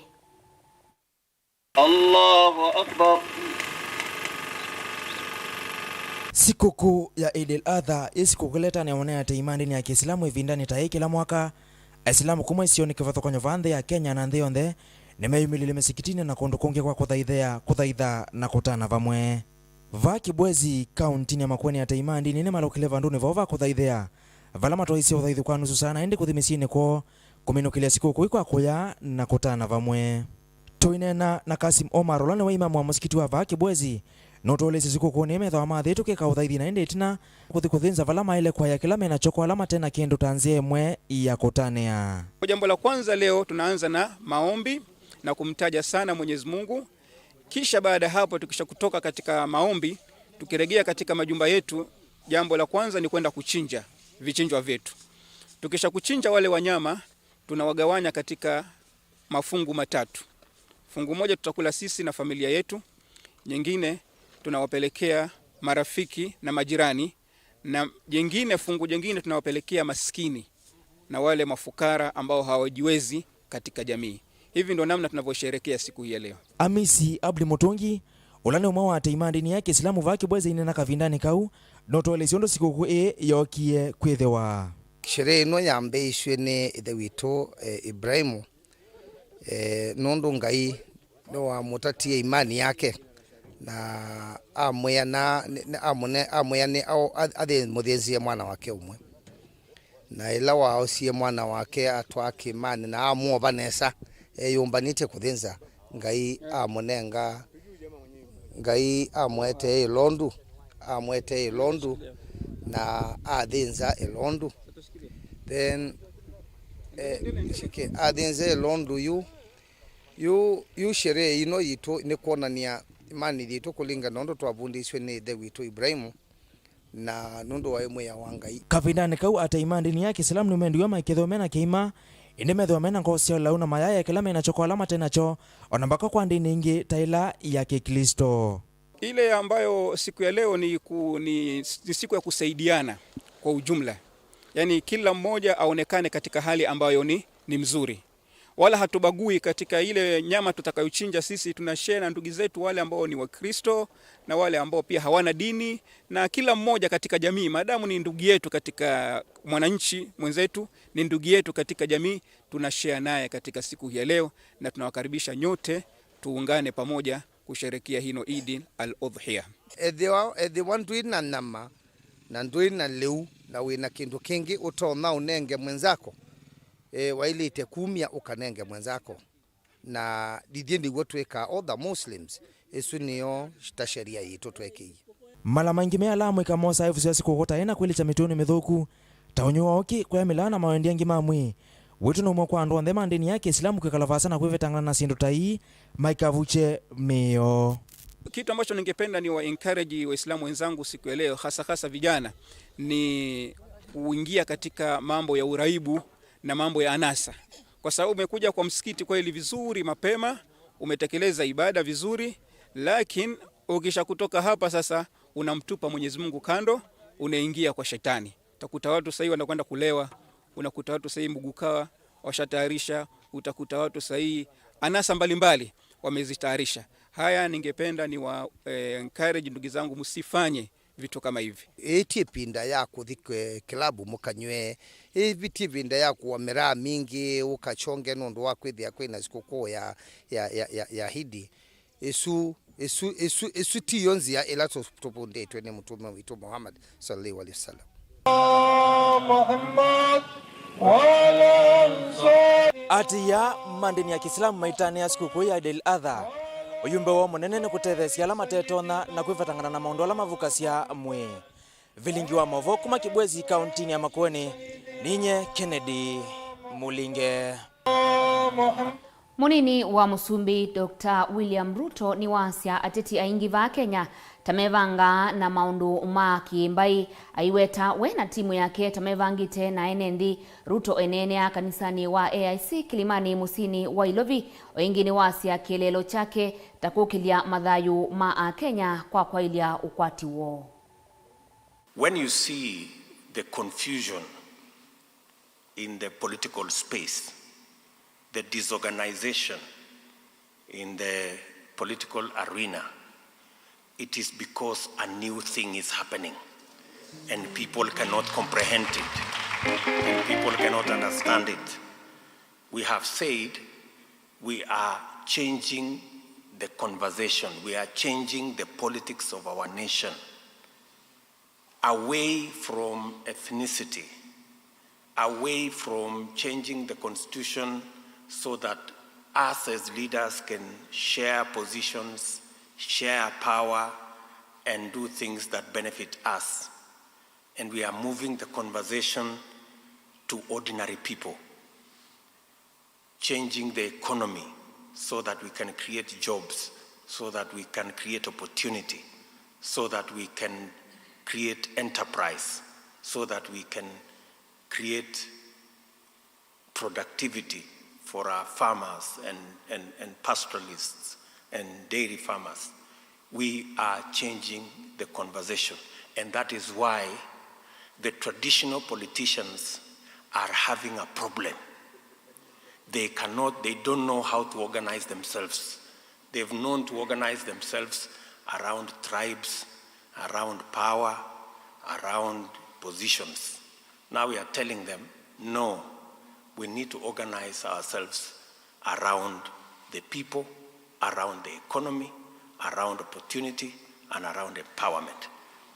Allahu Akbar. Sikũkũ ya Eid al-Adha ĩ sikũkũ ĩla ĩtanĩawa nĩ atĩĩi ma ndĩni ya Kĩsilamu ĩvindanĩ ta yĩĩ kĩla mwaka. Aisilamu kuma isionĩ kĩvathũkany'o va nthĩ ya Kenya na nthĩ yonthe nĩmeyumĩlile mĩsikitinĩ na kũndũ kũngĩ kwa kũthaithĩa, kũthaitha na kũtana vamwe. Vaa Kibwezi, kauntinĩ ya Makueni, atĩĩi ma ndĩni nĩmalũkile vandũnĩ voo va kũthaithĩa, vala matwaisye ũthaithu kwa nusu saa na ĩndĩ kũthi mĩsyĩnĩ kwoo kũminũkĩlya sikũkũ ii kwa kũya na kũtana vamwe. Tũineena na Kasim Omar, ũla nĩwe imamu wa mũsikiti wa vaa Kibwezi, nũtũelesye sikũkũnĩ ĩĩ methĩwa mathĩĩ tũkĩka ũthaithi na ĩndĩ ĩtina kũthi kũthĩnza vala maĩle kwaĩa kĩla menakyo kwa ala mate na kĩndũ ta nzĩa ĩmwe ya kũtanĩa. Jambo la kwanza leo tunaanza na maombi na kumtaja sana Mwenyezi Mungu. Kisha baada ya hapo, tukisha kutoka katika maombi, tukiregea katika majumba yetu, jambo la kwanza ni kwenda kuchinja vichinjwa vyetu. Tukisha kuchinja wale wanyama, tunawagawanya katika mafungu matatu. Fungu moja tutakula sisi na familia yetu, nyingine tunawapelekea marafiki na majirani, na jengine, fungu jengine tunawapelekea maskini na wale mafukara ambao hawajiwezi katika jamii. Hivi ndo namna tunavyosherehekea siku hii ya leo. Amisi Abdi Mutungi, ũla nĩ ũmwe wa atĩĩi ma ndĩni ya Kĩsilamu vaa Kibwezi, aineena kavindanĩ kau, nũtũelesye ũndũ sikũkũ ĩĩ yookie kwĩthĩwa. Sherehe ĩno yambĩĩisw'e nĩ ĩthe witũ, eh, Ibrahimu, eh, nũndũ Ngai nĩwamũtatie imani yake, na amwĩa na, nĩ, nĩ, amũne-, amwĩa nĩ ao-, ath-, athĩ mũthĩnzĩe mwana wake ũmwe. Na ĩla waosie mwana wake atwaa kĩĩmanĩ na amwova nesa, eyũmbanĩtye kũthĩnza, Ngai amũnenga, Ngai amũetee ĩlondu, amũetee ĩlondu, na athĩnza ĩlondu. Then, eh, shike, athĩnza ĩlondu yu, Yu, yu sherehe ĩno yitũ nĩ kwonany'a imani yitũ kũlingana na ũndũ twavundĩsw'e nĩ ĩthe witũ Ibrahimu, na nũndũ waĩ mwĩao wa Ngai. Kavindanĩ kau, atĩĩi ma ndĩni ya Kĩsilamu nĩmendiwe maikethĩwa me na kĩima, ĩndĩ methĩwa me na ngoo sya ũlau na mayaya kĩla me nakyo kwa ala mate nakyo, o na mbaka kwa ndĩni ingĩ ta ĩla ya Kĩklĩsto. Ile ambayo siku ya leo ni ku-, ni, ni siku ya kusaidiana kwa ujumla, yaani kila mmoja aonekane katika hali ambayo ni, ni mzuri. Wala hatubagui katika ile nyama tutakayochinja sisi, tuna share na ndugu zetu wale ambao ni Wakristo na wale ambao pia hawana dini, na kila mmoja katika jamii, maadamu ni ndugu yetu katika mwananchi mwenzetu, ni ndugu yetu katika jamii, tuna share naye katika siku hii ya leo, na tunawakaribisha nyote tuungane pamoja kusherekea hino Eid al-Udhiya. Ethĩwa, ethĩwa ndwĩ na nyama, na ndwĩ na lĩu, na wĩ na kĩndũ kĩngĩ ũtonya ũnenge mwenzako, e, waĩlĩte kumya ũkanenge mwenzako. Na ithyĩ nĩw'o twĩkaa, all the Muslims. Ĩsu nĩyo ta sheria yitũ twekĩie. Mala maingĩ me ala amũika mosaa ĩvuso ya sikũkũ ta ĩna kwĩlĩkya mĩtũnĩ mĩthũku, ta ũnywi wa ũkĩ, kũya mĩlaa na mawendi angĩ ma mwĩĩ. Wĩtũ nĩ ũmwe kwa andũ onthe ma ndĩni ya Kĩsilamu kwĩkala vaasa na kwĩvetangana na syĩndũ ta ii maikavukye mĩĩ yoo. Kitu ambacho ningependa ni wa encourage Waislamu wenzangu siku ya leo, hasa hasa vijana, ni kuingia katika mambo ya uraibu na mambo ya anasa. Kwa sababu umekuja kwa msikiti kweli vizuri mapema, umetekeleza ibada vizuri, lakini ukisha kutoka hapa sasa unamtupa Mwenyezi Mungu kando, unaingia kwa shetani. Utakuta watu sahii wanakwenda kulewa, unakuta watu sahii mugukawa washatayarisha, utakuta watu sahii anasa mbalimbali wamezitayarisha. Haya ningependa ni wa, eh, encourage ndugu zangu, msifanye vitu kama hivi. Ĩĩ ti ĩvinda ya kũthi kwe-, kĩlabu mũkanyw'e. Ĩĩ ti ĩvinda ya kũwa mĩraa mingĩ ũkachonge nũndũ wa kwĩthĩa kwĩna sikũkũ ya, ya, ya, ya, ya Idi. Ĩsu, ĩsu, ĩsu, ĩsu tiyo nzĩa ĩla tũ-, tũvundĩtwe nĩ Mũtũme witũ Muhammad sallallahu alaihi wasallam. Muhammad wa ala ansari. Atĩĩa ma ndĩni ya Kĩsilamu maitanĩa sikũkũ ya Eid al-Adha. Ũyũmbe woo mũnene nĩ kũtetheesya ala matetonya na kwĩvetangana na maũndũ ala mavukasya mwĩĩ. Vilingi wa maũvoo kuma Kibwezi, kauntinĩ ya Makueni, ninye Kennedy Mũlinge. Mũnini wa Mũsumbĩ, Doctor William Ruto, nĩwasya ateti aingĩ vaa Kenya ta mevangaa na maũndũ ma kĩ-mbaĩ, aiweta we na timu yake ta mevangĩte na ene nthĩ. Ruto eneenea kanisanĩ wa A I C Kilimani mũsyĩnĩ wa Ilovi, o ĩngĩ nĩwasya kĩeleelo kyake ta kũkĩlya mathayũ ma Akenya kwa kwaĩlya ũkwati woo. When you see the confusion in the political space, the disorganization in the political arena, it is because a new thing is happening and people cannot comprehend it and people cannot understand it. We have said we are changing the conversation, we are changing the politics of our nation. Away from ethnicity, away from changing the constitution so that us as leaders can share positions, share power, and do things that benefit us. And we are moving the conversation to ordinary people. Changing the economy so that we can create jobs, so that we can create opportunity, so that we can create enterprise, so that we can create productivity for our farmers and, and, and pastoralists and dairy farmers. We are changing the conversation, and that is why the traditional politicians are having a problem. They cannot, they don't know how to organize themselves. They've known to organize themselves around tribes, around power, around positions. Now we are telling them, no, we need to organize ourselves around the people, around the economy, around opportunity, and around empowerment.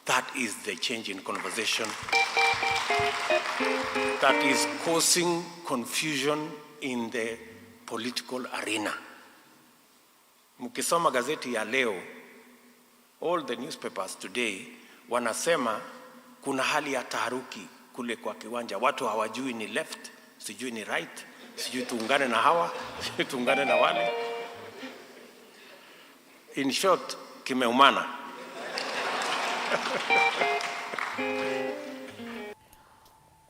That is the change in conversation that is causing confusion in the political arena. Mkisoma gazeti ya leo, all the newspapers today wanasema kuna hali ya taharuki kule kwa kiwanja. Watu hawajui ni left, sijui ni right, sijui tuungane na hawa, sijui tuungane na wale. In short, kimeumana.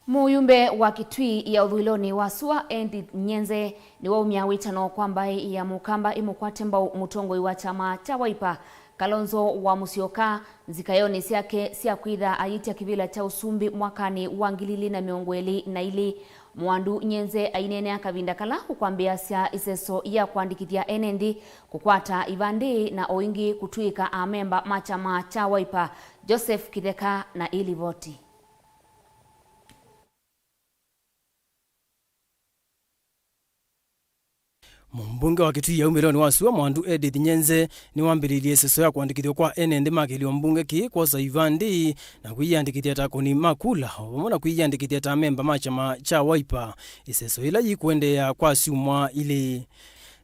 Mũyumbe wa Kitui ya ũthũĩlonĩ wa sua, Edith Nyenze, nĩwaumya wĩtano kwa mbaĩ ya Mũkamba ĩmũkwate mbau mũtongoi wa kyama kya Wiper, Kalonzo wa Musyoka, nzikaĩonĩ syake sya kwĩtha ayĩtya kĩvĩla kya ũsumbĩ mwakanĩ wa ngili ilĩ na mĩongo ĩlĩ na ilĩ. Mwandu Nyenze aineenea kavinda kala ũkwambĩĩasya ĩseso ya kũandĩkĩthya ene nthĩ, kũkwata ivandĩ, na o ĩngĩ kũtw'ĩka amemba ma kyama kya Wiper. Joseph Kĩtheka na ĩlivoti. Mũmbunge wa Kitui ya umĩlonĩ wa sua, Mwandu Edith Nyenze, nĩwambĩlĩilye ĩseso ya kũandĩkĩthw'a kwa ene nthĩ ma kĩlĩo mbunge kĩĩ kwosa ivandĩ na kwĩyĩandĩkĩthya ta akũni ma kula, o vamwe na kwĩyĩandĩkĩthya ta amemba ma kyama kya Wiper, ĩseso yĩla yĩkũendeea kwa syumwa ilĩ.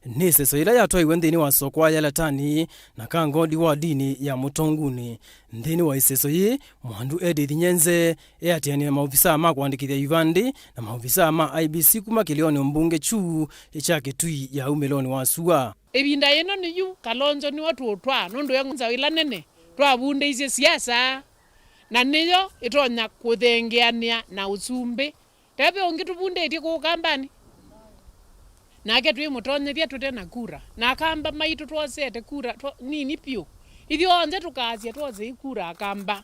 Nĩ ĩseso yĩla yatwaiwe nthĩnĩ wa soko wa Yalatani na Kangodi wardinĩ ya Mũtongunĩ. Nthĩnĩ wa ĩseso yĩĩ, Mwandu Edith Nyenze eatĩanĩe na maovisaa ma kũandĩkĩthya ivandĩ na maovisaa ma I E B C kuma kĩlĩonĩ mbunge kyu kya Kitui ya umĩlonĩ wa sua. Ĩvinda yĩno nĩyu Kalonzo nĩwe tũũtwaa, nũndũ e nza ĩla nene twavundĩisye siasa, na nĩyo ĩtonya kũthengeanĩa na ũsumbĩ. Teve ũngĩ tũvundĩtye kũũ Kambanĩ. Nake twĩmũtonyethya tũte na kura. Na Akamba maitũ twosete kura twa-, nini vyũ. Ithyonthe tũkaasya twosei kura Akamba.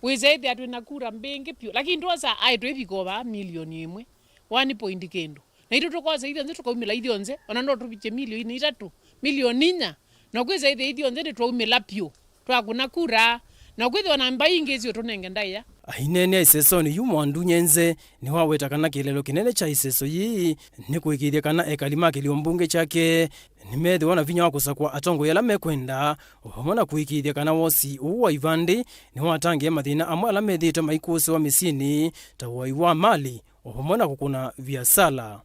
Wĩsa ĩthĩa twĩ na kura mbingĩ vyũ. Lakini twosa aĩ twĩvika o vaa milioni ĩmwe. One point kĩndũ. Naitũ tũkosa ithyonthe tũkaumĩla ithyonthe. Ona no tũvikye milioni itatũ, milioni inya. Na kwĩsa ĩthĩa ithyonthe nĩtwaumĩla vyũ. Twakũna kura, na kwĩthĩwa na mbaĩ ingĩ isiũtũnenge ndaĩa. Aineenea ĩsesonĩ yu, Mwandu Nyenze nĩwaweta kana kĩeleelo kĩnene kya ĩseso yĩĩ nĩ kũĩkĩĩthya kana ekali ma kĩlĩo mbunge kyake nĩmeethĩwa na vinya wa kũsakũa atongoi ala mekwenda, o vamwe na kũĩkĩĩthya kana wosi ũũ wa ivandĩ nĩwatangĩĩa mathĩna amwe ala methĩĩtwe maikũsĩwa mĩsyĩnĩ, ta ũai wa malĩ, o vamwe na kũkũna viasala.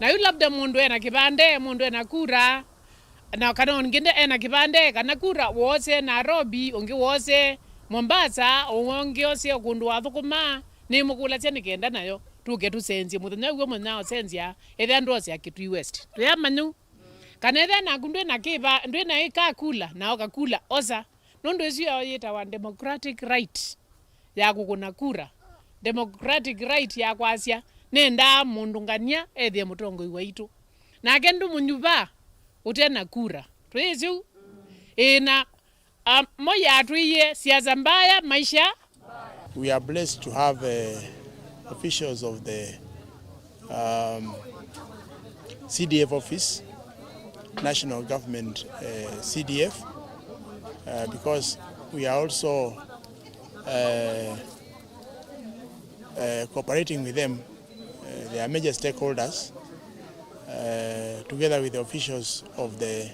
Na yu labda mũndũ ena kĩvandĩ, mũndũ ena kura, na kana ũngĩ nde-, ena kĩvandĩ, kana kura, woose Nairobi, ũngĩ woose Mombasa, ũngĩ oose o kũndũ wathũkũma, nĩmũkũlasya nĩ kenda nayo. tũke tũsenzye. Mũthenya ũw'o mũthenya ũsenzya, ethĩa ndwosea Kitui West. Twĩamanyũ. Kana ethĩa naku ndwĩ na kĩva, ndwĩ na ĩka kula, na ũkakula, osa. Nũndũ ĩsu yo yĩtawa democratic right ya kũkũna kura. Democratic right ya kwasya, nendaa mũndũ ngania ethĩe mũtongoi waitũ. Nake ndũmũnyuva ũte na kura. Twĩsĩ ũu? Ĩĩ, na, um, Moi atwĩie, siasa mbaya, maisha. We are blessed to have, uh, officials of the, um, C D F office, national government, uh, C D F, uh, because we are also, uh, uh, cooperating with them. Uh, they are major stakeholders, uh, together with the officials of the,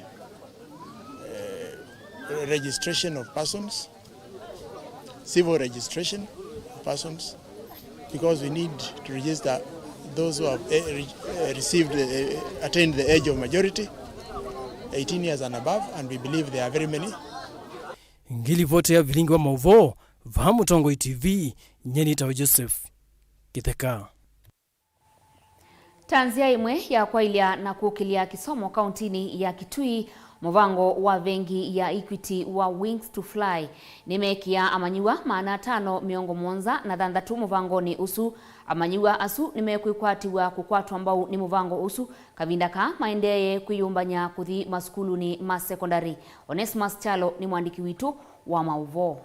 uh, registration of persons, civil registration of persons, because we need to register those who have, eh, re-, eh, received, eh, attained the age of majority, eighteen years and above, and we believe there are very many. Ngilivoti ya vilingi wa mauvoo, vaa Mũtongoi T V, nyie nĩtawa Joseph Kĩtheka. Ta nzĩa ĩmwe ya kwaĩlya na kũkĩlya kĩsomo kauntinĩ ya Kitui, mũvango wa vengi ya Equity wa Wings to Fly nĩmeekĩa amanyĩw'a maana atano mĩongo mũonza na thanthatũ mũvangonĩ ũsu. Amanyĩw'a asu nĩmekwĩkwatĩw'a kũkwatwa mbau nĩ mũvango ũsu kavinda kaa maendeeye kwĩyũmbany'a kũthi masukulunĩ ma sekondalĩ. Onesmus Kyalo nĩ mũandĩki witũ wa maũvoo.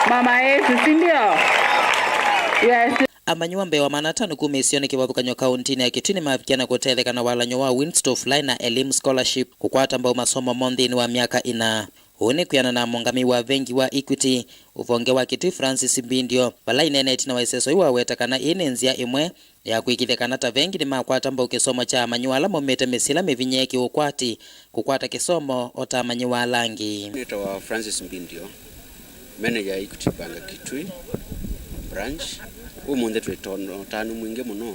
Mama yetu, si ndio? Yes. Amanyĩw'a mbee wa maana atano kuma isionĩ kĩvathũkany'o kauntinĩ ya Kitui nĩmavikia na kũtetheka na walany'o wa Wings to Fly na Elimu Scholarship kũkwata mbau masomo moo nthĩnĩ wa myaka ĩna. Ũu nĩ kwĩana na mũũngamĩi wa vengi wa Equity ũvonge wa Kitui, Francis Mbindio, vala ineenetie na wa ĩseso yu waweta kana ĩĩ nĩ nzĩa ĩmwe ya kũĩkĩĩthya kana ta vengi nĩmakwata mbau kĩsomo kya amanyĩw'a ala maumĩte mĩsyĩ ĩla mĩvinyĩĩe kĩũkwati kũkwata kĩsomo o ta amanyĩw'a ala angĩ. Nĩtawa Francis Mbindio, manager ya Equity Bank Kitui branch. Ũmũnthĩ twĩ na ũtanu mwingĩ mũno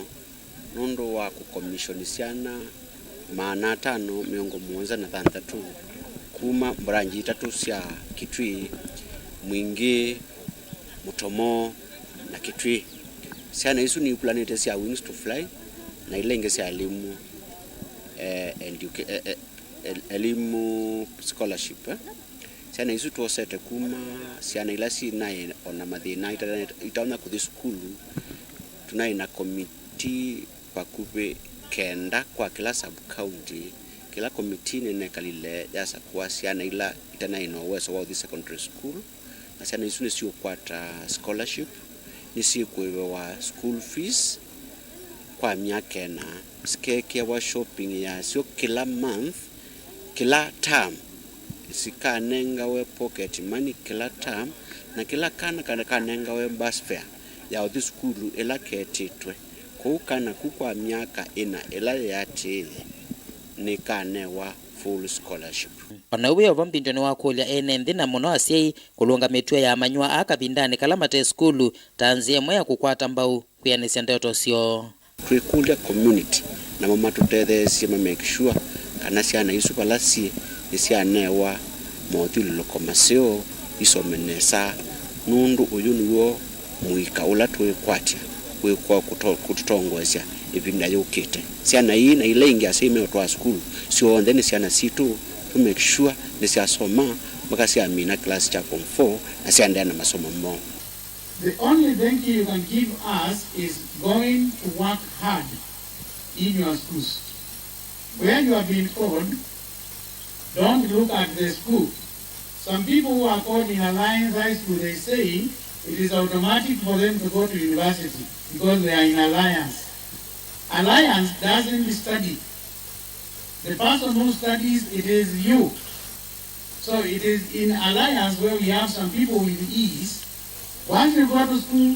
nũndũ wa kũkomishoni syana maana atano mĩongo mũonza na thanthatũ kuma branch itatũ sya Kitui, Mwingĩ, Mũtomo na Kitui. Syana isu nivulanĩte sya Wings to Fly na ila ingĩ sya Elimu, eh, educa-, eh, eh, El-, Elimu Scholarship, eh. Syana isu twosete kuma syana ila syĩnaĩ o na mathĩna itana-, itonya kũthi sukulu. Tũnaĩ na komitii vakuvĩ kenda kwa kĩla sub county. Kĩla komitii nĩnekalile yasakũa syana ila itanaĩ na ũweso wa ũthi secondary school. Na syana isu nĩsiũkwata scholarship, nĩsyĩkũĩwa school fees kwa myaka ĩna, sikeekĩawa shopping yasyo kĩla month, kĩla term, sikanengawe pocket money kĩla term, na kĩla kana kana kanengawe bus fare ya ũthi sukulu ĩla ketĩtwe. Kwoou kana ku kwa myaka ĩna ĩla yĩatĩĩe nĩkanewa full scholarship. O na ũu wĩ o vo, Mbindio nĩwakũlya ene nthĩ na mũno asyai kũlũnga mĩtuo ya amanyĩw'a aa kavindanĩ kala mate sukulu ta nzĩa ĩmwe ya kũkwata mbau kwĩanĩsya ndeto syoo. Twĩkũlya community namo matũtetheesye ma make sure kana syana isu vala syĩ nĩsyanewa mothyũlũlũko maseo, isome nesa, nũndũ ũyũ nĩw'o mũika ũla tũĩkwatya wĩkwa kũto-, kũtũtongoesya ĩvinda yũkĩte. Syana ii na ila ingĩ asyai meũtwaa sukulu, syonthe nĩ syana sitũ. Tũ make sure nĩsyasoma mpaka syamina kĩlasi kya form four na syaendeea na masomo moo. The only thank you you can give us is going to work hard in your schools. Where you have been called, don't look at the school. Some people who are called in Alliance High School, they say it is automatic for them to go to university because they are in Alliance. Alliance doesn't study. The person who studies, it is you. So it is in Alliance where we have some people with ease. Once you go to school,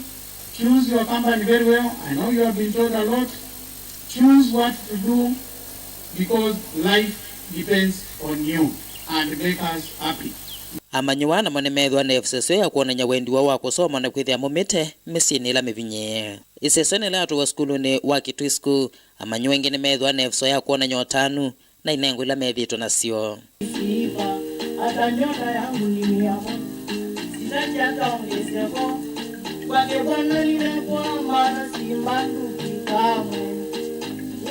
choose your company very well. I know you have been taught a lot. Choose what to do because life depends on you and make us happy. Amanyĩw'a namo nĩmeethĩwa na ĩseso ya kwonany'a wendi woo wa kũsoma na kwĩthĩa maumĩte mĩsyĩnĩ ĩla mĩvinyĩĩe. Ĩseso nĩla yatwawa sukulunĩ wa Kitui School, amanyĩw'a aingĩ nĩmeethĩwa na ĩseso ya kwonany'a ũtanu na inengo ila methĩĩtwe nasyo. Sifa, hata nyota yangu ni mia moja. Sitaki hata ongezeko. Wale Bwana nimekuwa, maana si banduki kamwe.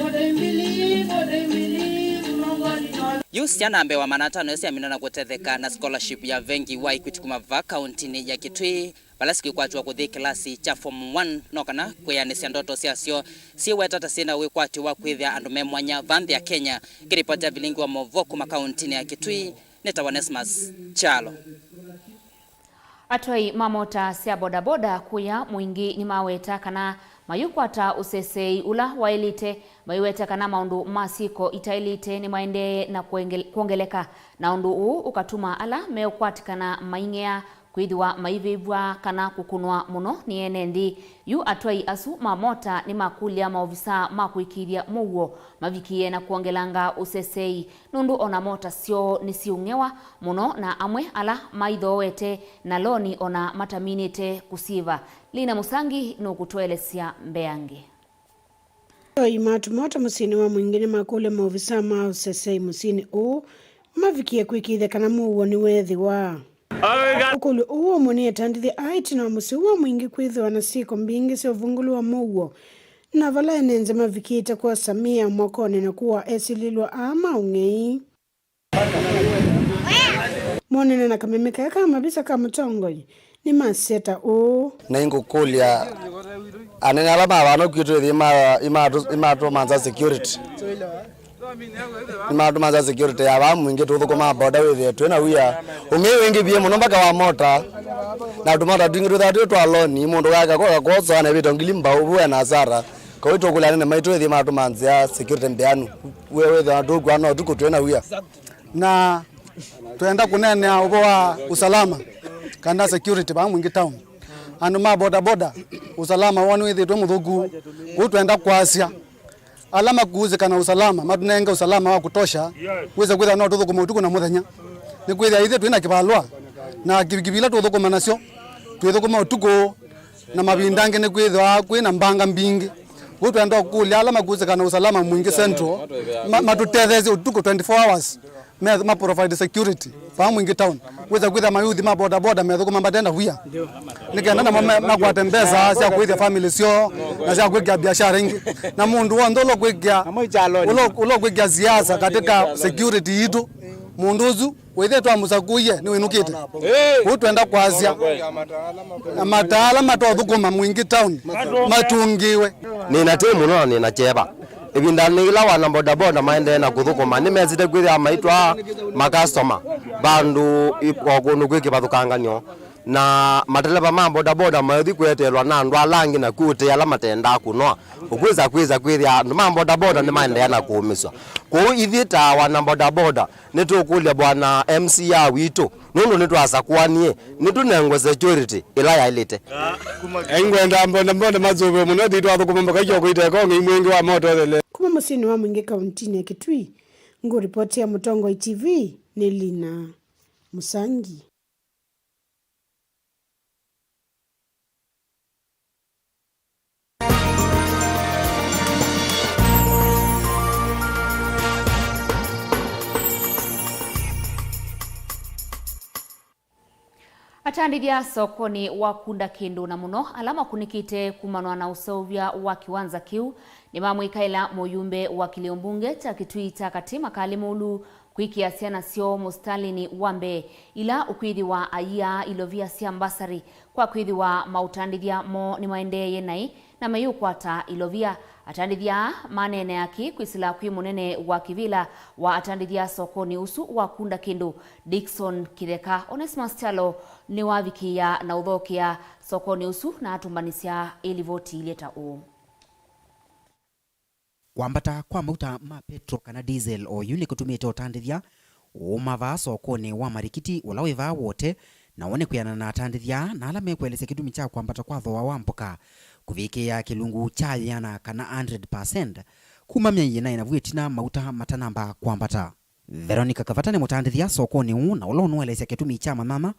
What I believe, what I believe, Mungu aliniona. Yu syana mbee wa maana atano syamina na kũtetheka na scholarship ya vengi wa Equity kuma vaa kauntinĩ ya Kitui, vala sikwĩkwatiwa kũthi kĩlasi kya form one, no kana kwĩanĩsya ndoto syasyo syĩweta ta syĩna wĩkwatyo wa kwĩthĩa andũ me mwanya vaa nthĩ ya Kenya. Kĩripoti ya vilingi wa maũvoo kuma kauntinĩ ya Kitui, nĩtawa Onesmus Kyalo. Atwai ma mota sya bodaboda kũya mũingĩ nĩmaweta kana mayũkwata ũseseei ũla waĩlĩte, maiweta kana maũndũ ma syĩko itaĩlĩte nĩmaendee na kwongel-, kwongeleka, na ũndũ ũũ ũkatuma ala meũkwatĩkana maing'ea kwĩthĩwa maivĩvw'a kana kũkũnwa mũno nĩ ene nthĩ. Yu atwai asu ma mota nĩmakũlya maovisaa ma kũĩkĩĩthya mũuo mavikĩe na kwongelanga ũseseei, nũndũ ona mota syoo nĩsiũng'ewa mũno, na amwe ala maithooete na loni ona mataminĩte kũsyĩva. Lina Mũsangi nũkũtũelesya mbeange. Atwai ma tũmota mũsyĩnĩ wa Mwingĩ nĩmakũlya maovisaa ma ũseseei mũsyĩnĩ ũũ mavikĩe kũĩkĩĩthya kana mũuo nĩweethĩwa. Ũkũlyo ũũ ũmwe nĩ atandĩthya aa ĩtina wa mũsyĩ ũũ wa Mwingĩ kwĩthĩwa na syĩko mbingĩ sya ũvungũlu wa mũuo, na vala ene nthĩ mavikĩte kwosa mĩao mokonĩ na kũaa esilĩlwa aa ma ũng'ei. Monene na kameme kaya ka mavisa ka mũtongoi nĩmasya ta ũũ. Na ingũkũlya anene ala ma vano kwitũ ĩthĩ ima-, imatũ-, imatũmanza security. Nĩmatũmanza security ya vaa Mwingĩ tũthũkũmaa boda wĩthĩe twĩ na wia. Ũng'ei wĩngĩvie mũno mpaka wa mota. Na tũmota twingĩ twĩthaa twĩ twa loni, mũndũ gaka koka kosoa na ĩvĩto ngili mbau, vuwe na asara. Kau tũkũlya anene maitũ ĩthĩ matũmanzĩa security mbeanu. Wĩthĩwa tũkw'a no tũkũtwĩ na wia. Na twenda kũneenea ũvoo wa usalama kana security vaa Mwingĩ town. Andũ ma boda boda, usalama woo nĩwĩthĩtwe mũthũku. Kũu twenda kwasya ala makuusĩka na usalama matũnenge usalama wa kutosha, wĩse kwĩthĩa no tũthũkũme ũtukũ na mũthenya. Nĩkwĩthĩa ithyĩ twĩ na kĩvalũa na kivikivi ila tũthũkũma nasyo, twĩthũkũma ũtukũ na mavinda angĩ nĩkwĩthĩwa kwĩ na mbanga mbingĩ. Kũu twenda ũkũlya ala makuusĩka na usalama Mwingĩ Central ma-, matũtetheesye ũtukũ twenty-four hours. Me, ma provide security vaa Mwingĩ town. Wĩsa kwĩthĩa mayuthi ma boda boda methũkũma mate na wia. Nĩ kenda namo me, makwate mbesa sya kũĩthya family syoo na sya kwĩkĩa biashara ingĩ. Na mũndũ w'onthe ũla ũkwĩkĩa, ũla, ũla ũkwĩkĩa siasa katika security yitũ, mũndũ ũsu wĩthĩe twamũsakũie nĩwĩnũkĩte. Kũu twenda kwasya na mataala matothũkũma Mwingĩ town matũngĩwe. Nĩna tei mũno na nĩna kyeva. Ĩvindanĩ yĩla wana bodaboda maendee na kũthũkũma, nĩmesĩte kwĩthĩa maitwaa makastoma vandũ i-, o kũndũ kwĩ kĩvathũkanganyo, na mateleva ma bodaboda mayũthi kũeteelwa na andũ ala angĩ na kwĩ ũtee ala matendaa kũnoa. Ũkwĩsa kwĩsa kwĩthĩa andũ ma bodaboda nĩmaendeea na kũũmĩswa. Kwoou ithyĩ ta wana bodaboda, nĩtũkũlya bwana M C A witũ, nũndũ nĩtwasakũanie, nĩtũnengwe security ĩla yaĩlĩte. Aingwenda mbonda mbonda mazũvĩwe mũno, thi twathũkũma mbaka ikyoko iteka ũng'ei mwingĩ wa moto thele. Kuma mũsyĩnĩ wa Mwingĩ kauntinĩ ya Kitui, ngũripoti ya Mũtongoi T V nĩ Lina Mũsangi. Atandĩthya sokonĩ wa Kunda Kĩndũ, na mũno ala makunĩkĩte kumanwa na ũseũvya wa kĩwanza kĩu, nĩmamwĩkaĩla mũyumbe wa kĩlĩo mbunge kya Kitui kya Katĩ Makali Mũlu kwĩkĩa syana syoo mũsitalĩnĩ wa mbee, ila ũkwĩthĩwa aiaa ilovia sya mbasarĩ kwa kwĩthĩwa maũtandĩthya moo nĩmaendeeye naĩ na mayĩũkwata ilovia. Atandĩthya aa maneenea kĩĩ kwĩsĩla kwĩ mũnene wa kĩvĩla wa atandĩthya sokonĩ ũsu wa Kunda Kĩndũ, Dickson Kĩtheka. Onesmus Kyalo nĩwavikĩĩa na ũthokea sokonĩ ũsu na atũmbanĩsya ĩlivoti ilye ta ũũ. Kwambata kwa mauta ma petro kana diesel oyu nĩkũtumĩte ũtandĩthya ũũma vaa sokonĩ wa Marikiti ũla wĩ vaa Wote, na wone kwĩanana na atandĩthya na ala mekũelesya kĩtumi kya kwambata kwa thooa wa mboka kũvikĩĩa kĩlungu kya yĩana kana hundred percent kuma myei ĩna na vu ĩtina mauta matanamba kwambata. Veronica Kavata nĩ mũtandĩthya sokonĩ ũũ, na ũla ũnũelesya kĩtumi kya manyanya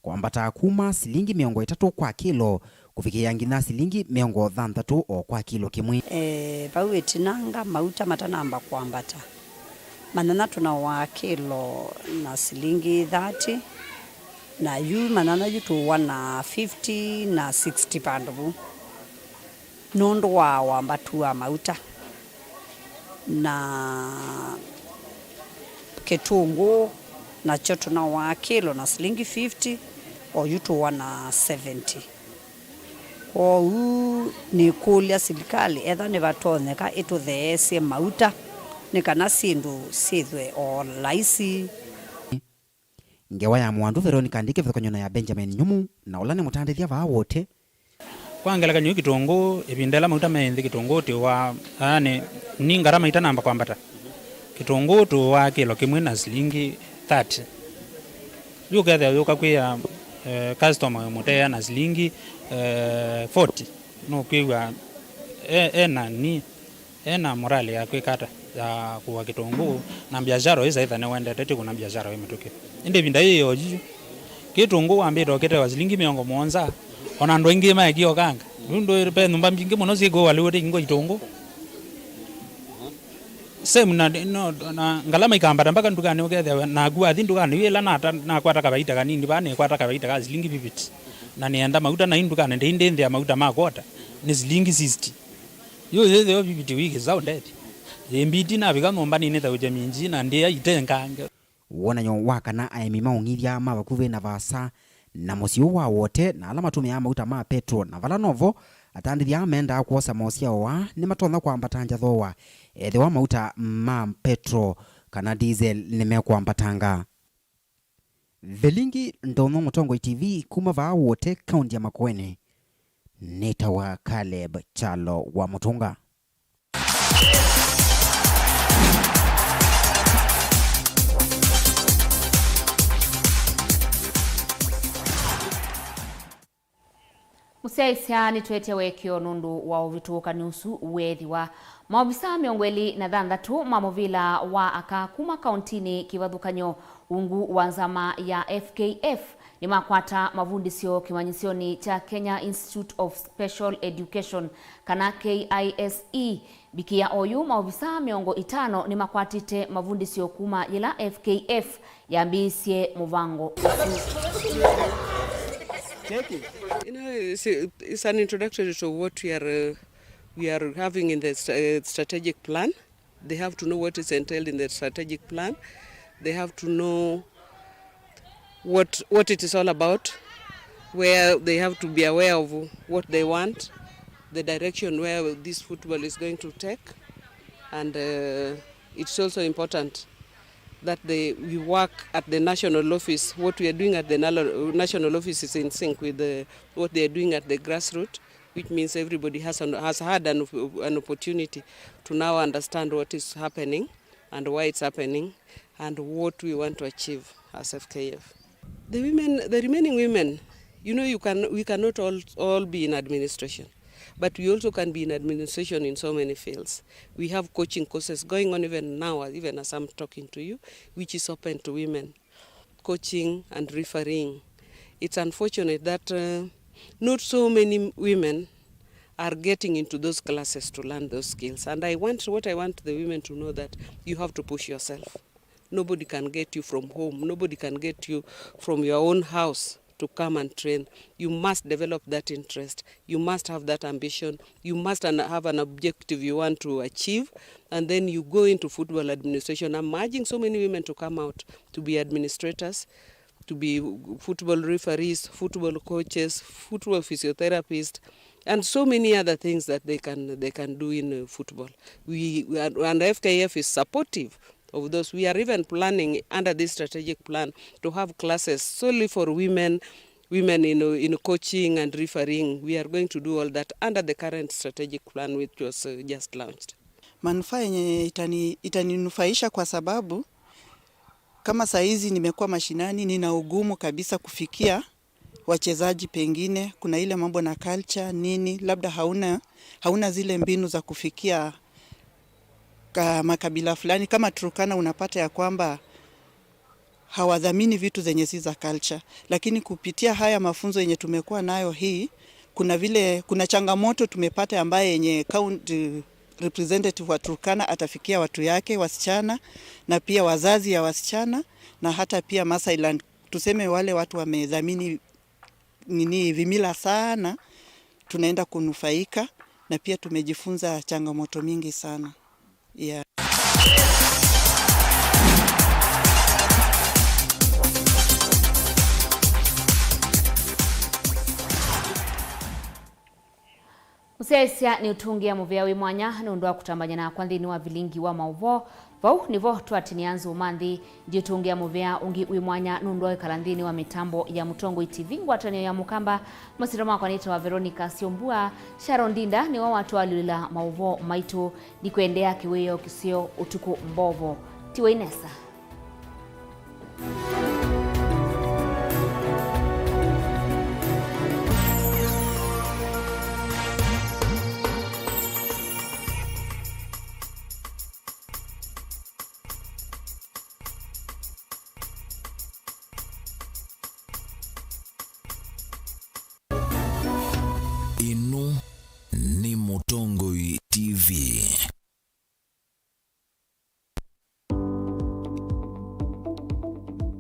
kwambata kuma silingi mĩongo ĩtatũ kwa kĩlo kũvikĩĩa nginya silingi mĩongo thanthatũ o kwa kĩlo kĩmwe. E, vau ĩtinanga mauta matanamba kwambata, manyanya tũnaũaa kĩlo na silingi thirty, Na yu manyanya yu tũũa na fifty na sixty vandũ vu nũndũ wa wambatu wa mauta. Na kĩtũngũũ nakyo tũnaũaa kĩlo na silingi fifty, o yu tũũa na seventy. Kwoou nĩkũlya silikalĩ etha nĩvatonyeka ĩtũtheesye mauta nĩ kana syĩndũ syĩthwe o laisi. Ngewa ya Mwandu Veronica Ndĩ kĩvathũkany'o na ya Benjamin Nyumu, na ũla nĩ mũtandĩthya vaa Wote. Kwa ngelekany'o, kĩtũngũũ, ĩvinda ĩla mauta me nthĩ, kĩtũngũũ tĩũaa, yaani, ni ngarama itanamba kwambata, kĩtũngũũ tũũaa kĩlo kĩmwe na silingi thirty. Yu ũkethĩa yũka kwĩa, eh, customer mũteea na silingi, eh, forty, nũkwĩw'a e, e na ni, e na morale ya kwĩka ata, ya kũa kĩtũngũũ, na biashara ĩsa ĩtha nĩwendete, ti kũna biashara ĩ mĩtũkĩ. Ĩndĩ ĩvinda yĩĩ o yu, kĩtũngũũ wambĩte ũkĩtewa silingi mĩongo mũonza, ona andũ aingĩ maekie ũkanga. Nũndũ ve nyũmba mbingĩ mũno syĩkũwa lĩu ĩte ingwa itũngũũ. Same na, no, na ngalama ikambata mpaka ndukanĩ, ũkethĩa naku wathi ndukanĩ yu ĩla nata, nakwata kavaita kanini vaa, nĩkwata kavaita ka silingi fifty. Na nĩenda mauta na ĩ ndukanĩ, ndĩi ndĩnthĩa mauta ma kwota nĩ silingi sixty. Yu yĩthĩo fifty wiki saũ ndethi. Yĩmbiti navika nyũmba nĩnĩthaũkya minji na ndĩa itengange. Wonany'o wa kana aĩmi maũng'ithya ma vakuvĩ na vaasa na mũsyĩ ũũ wa Wote na ala matũmĩaa mauta ma petro na vala novo, atandĩthya mendaa kwosa mosyao aa nĩmatonya kwambatangya thooa ethĩwa mauta ma petro kana diesel nĩmekwambatanga. Vilingi Ndono, Mũtongoi T V, kuma vaa Wote, kaunti ya Makueni, nĩtawa Caleb Kyalo wa Mũtũnga. Mũsyaĩĩsya nĩtwetye wekeo nũndũ wa ũvĩtũkani ũsu weethĩwa. Maovisaa mĩongo ĩlĩ na thanthatũ ma mũvĩla wa aka kuma kauntinĩ kĩvathũkany'o ungu wa nzama ya F K F nĩmakwata mavundĩsyo kĩmanyĩsyonĩ kya Kenya Institute of Special Education, kana K I S E. Mbikia oyu, maovisaa mĩongo ĩtano nĩmakwatĩte mavundĩsyo kuma yĩla F K F yambĩĩisye mũvango ũsu. You know, it's, it's an introductory to what we are, uh, we are having in the st-, uh, strategic plan. They have to know what is entailed in the strategic plan. They have to know what, what it is all about, where they have to be aware of what they want, the direction where this football is going to take, and, uh, it's also important that they, we work at the national office. What we are doing at the nalo-, national office is in sync with the, what they are doing at the grassroots, which means everybody has an, has had an, op-, an opportunity to now understand what is happening and why it's happening and what we want to achieve as F K F. The women, the remaining women, you know, you can, we cannot all, all be in administration, but we also can be in administration in so many fields. We have coaching courses going on even now, even as I'm talking to you, which is open to women, coaching and refereeing. It's unfortunate that, uh, not so many women are getting into those classes to learn those skills. And I want, what I want the women to know, that you have to push yourself. Nobody can get you from home. Nobody can get you from your own house to come and train. You must develop that interest. You must have that ambition. You must an-, have an objective you want to achieve. And then you go into football administration. I'm urging so many women to come out to be administrators, to be football referees, football coaches, football physiotherapists, and so many other things that they can, they can do in, uh, football. We, we are, and F K F is supportive of those. We are even planning under this strategic plan to have classes solely for women, women in, in coaching and refereeing. We are going to do all that under the current strategic plan which was, uh, just launched. Manufaa yenye itani-, itaninufaisha kwa sababu kama saa hizi nimekuwa mashinani, nina ugumu kabisa kufikia wachezaji, pengine kuna ile mambo na culture nini, labda hauna, hauna zile mbinu za kufikia ka-, makabila fulani. Kama Turkana, unapata ya kwamba hawadhamini vitu zenye si za culture, lakini kupitia haya mafunzo yenye tumekuwa nayo hii, kuna vile, kuna changamoto tumepata ambaye yenye county representative wa Turkana atafikia watu yake, wasichana, na pia wazazi ya wasichana, na hata pia Maasai Land Tuseme wale watu wamedhamini nini vimila sana, tunaenda kunufaika, na pia tumejifunza changamoto mingi sana. Yeah. Mũsyaĩĩsya nĩũtũngĩa mũvea wĩ mwanya nũndũ wa kũtambany'a nakwa nthĩnĩ wa vilingi wa maũvoo. Vau nĩvo twatinĩa nzũma nthĩ. Ndiũtũngĩa mũvea ũngĩ wĩ mwanya nũndũ wa kwĩkala nthĩnĩ wa mĩtambo ya Mũtongoi T V, ngwatanĩo ya Mũkamba. Masyĩtwa makwa nĩtawa Veronica Syombua. Sharon Ndinda nĩwe watũalyũlĩla maũvoo maitũ. Ndikwendeea kĩwĩoo kĩseo ũtukũ mbovo. Tiwai nesa.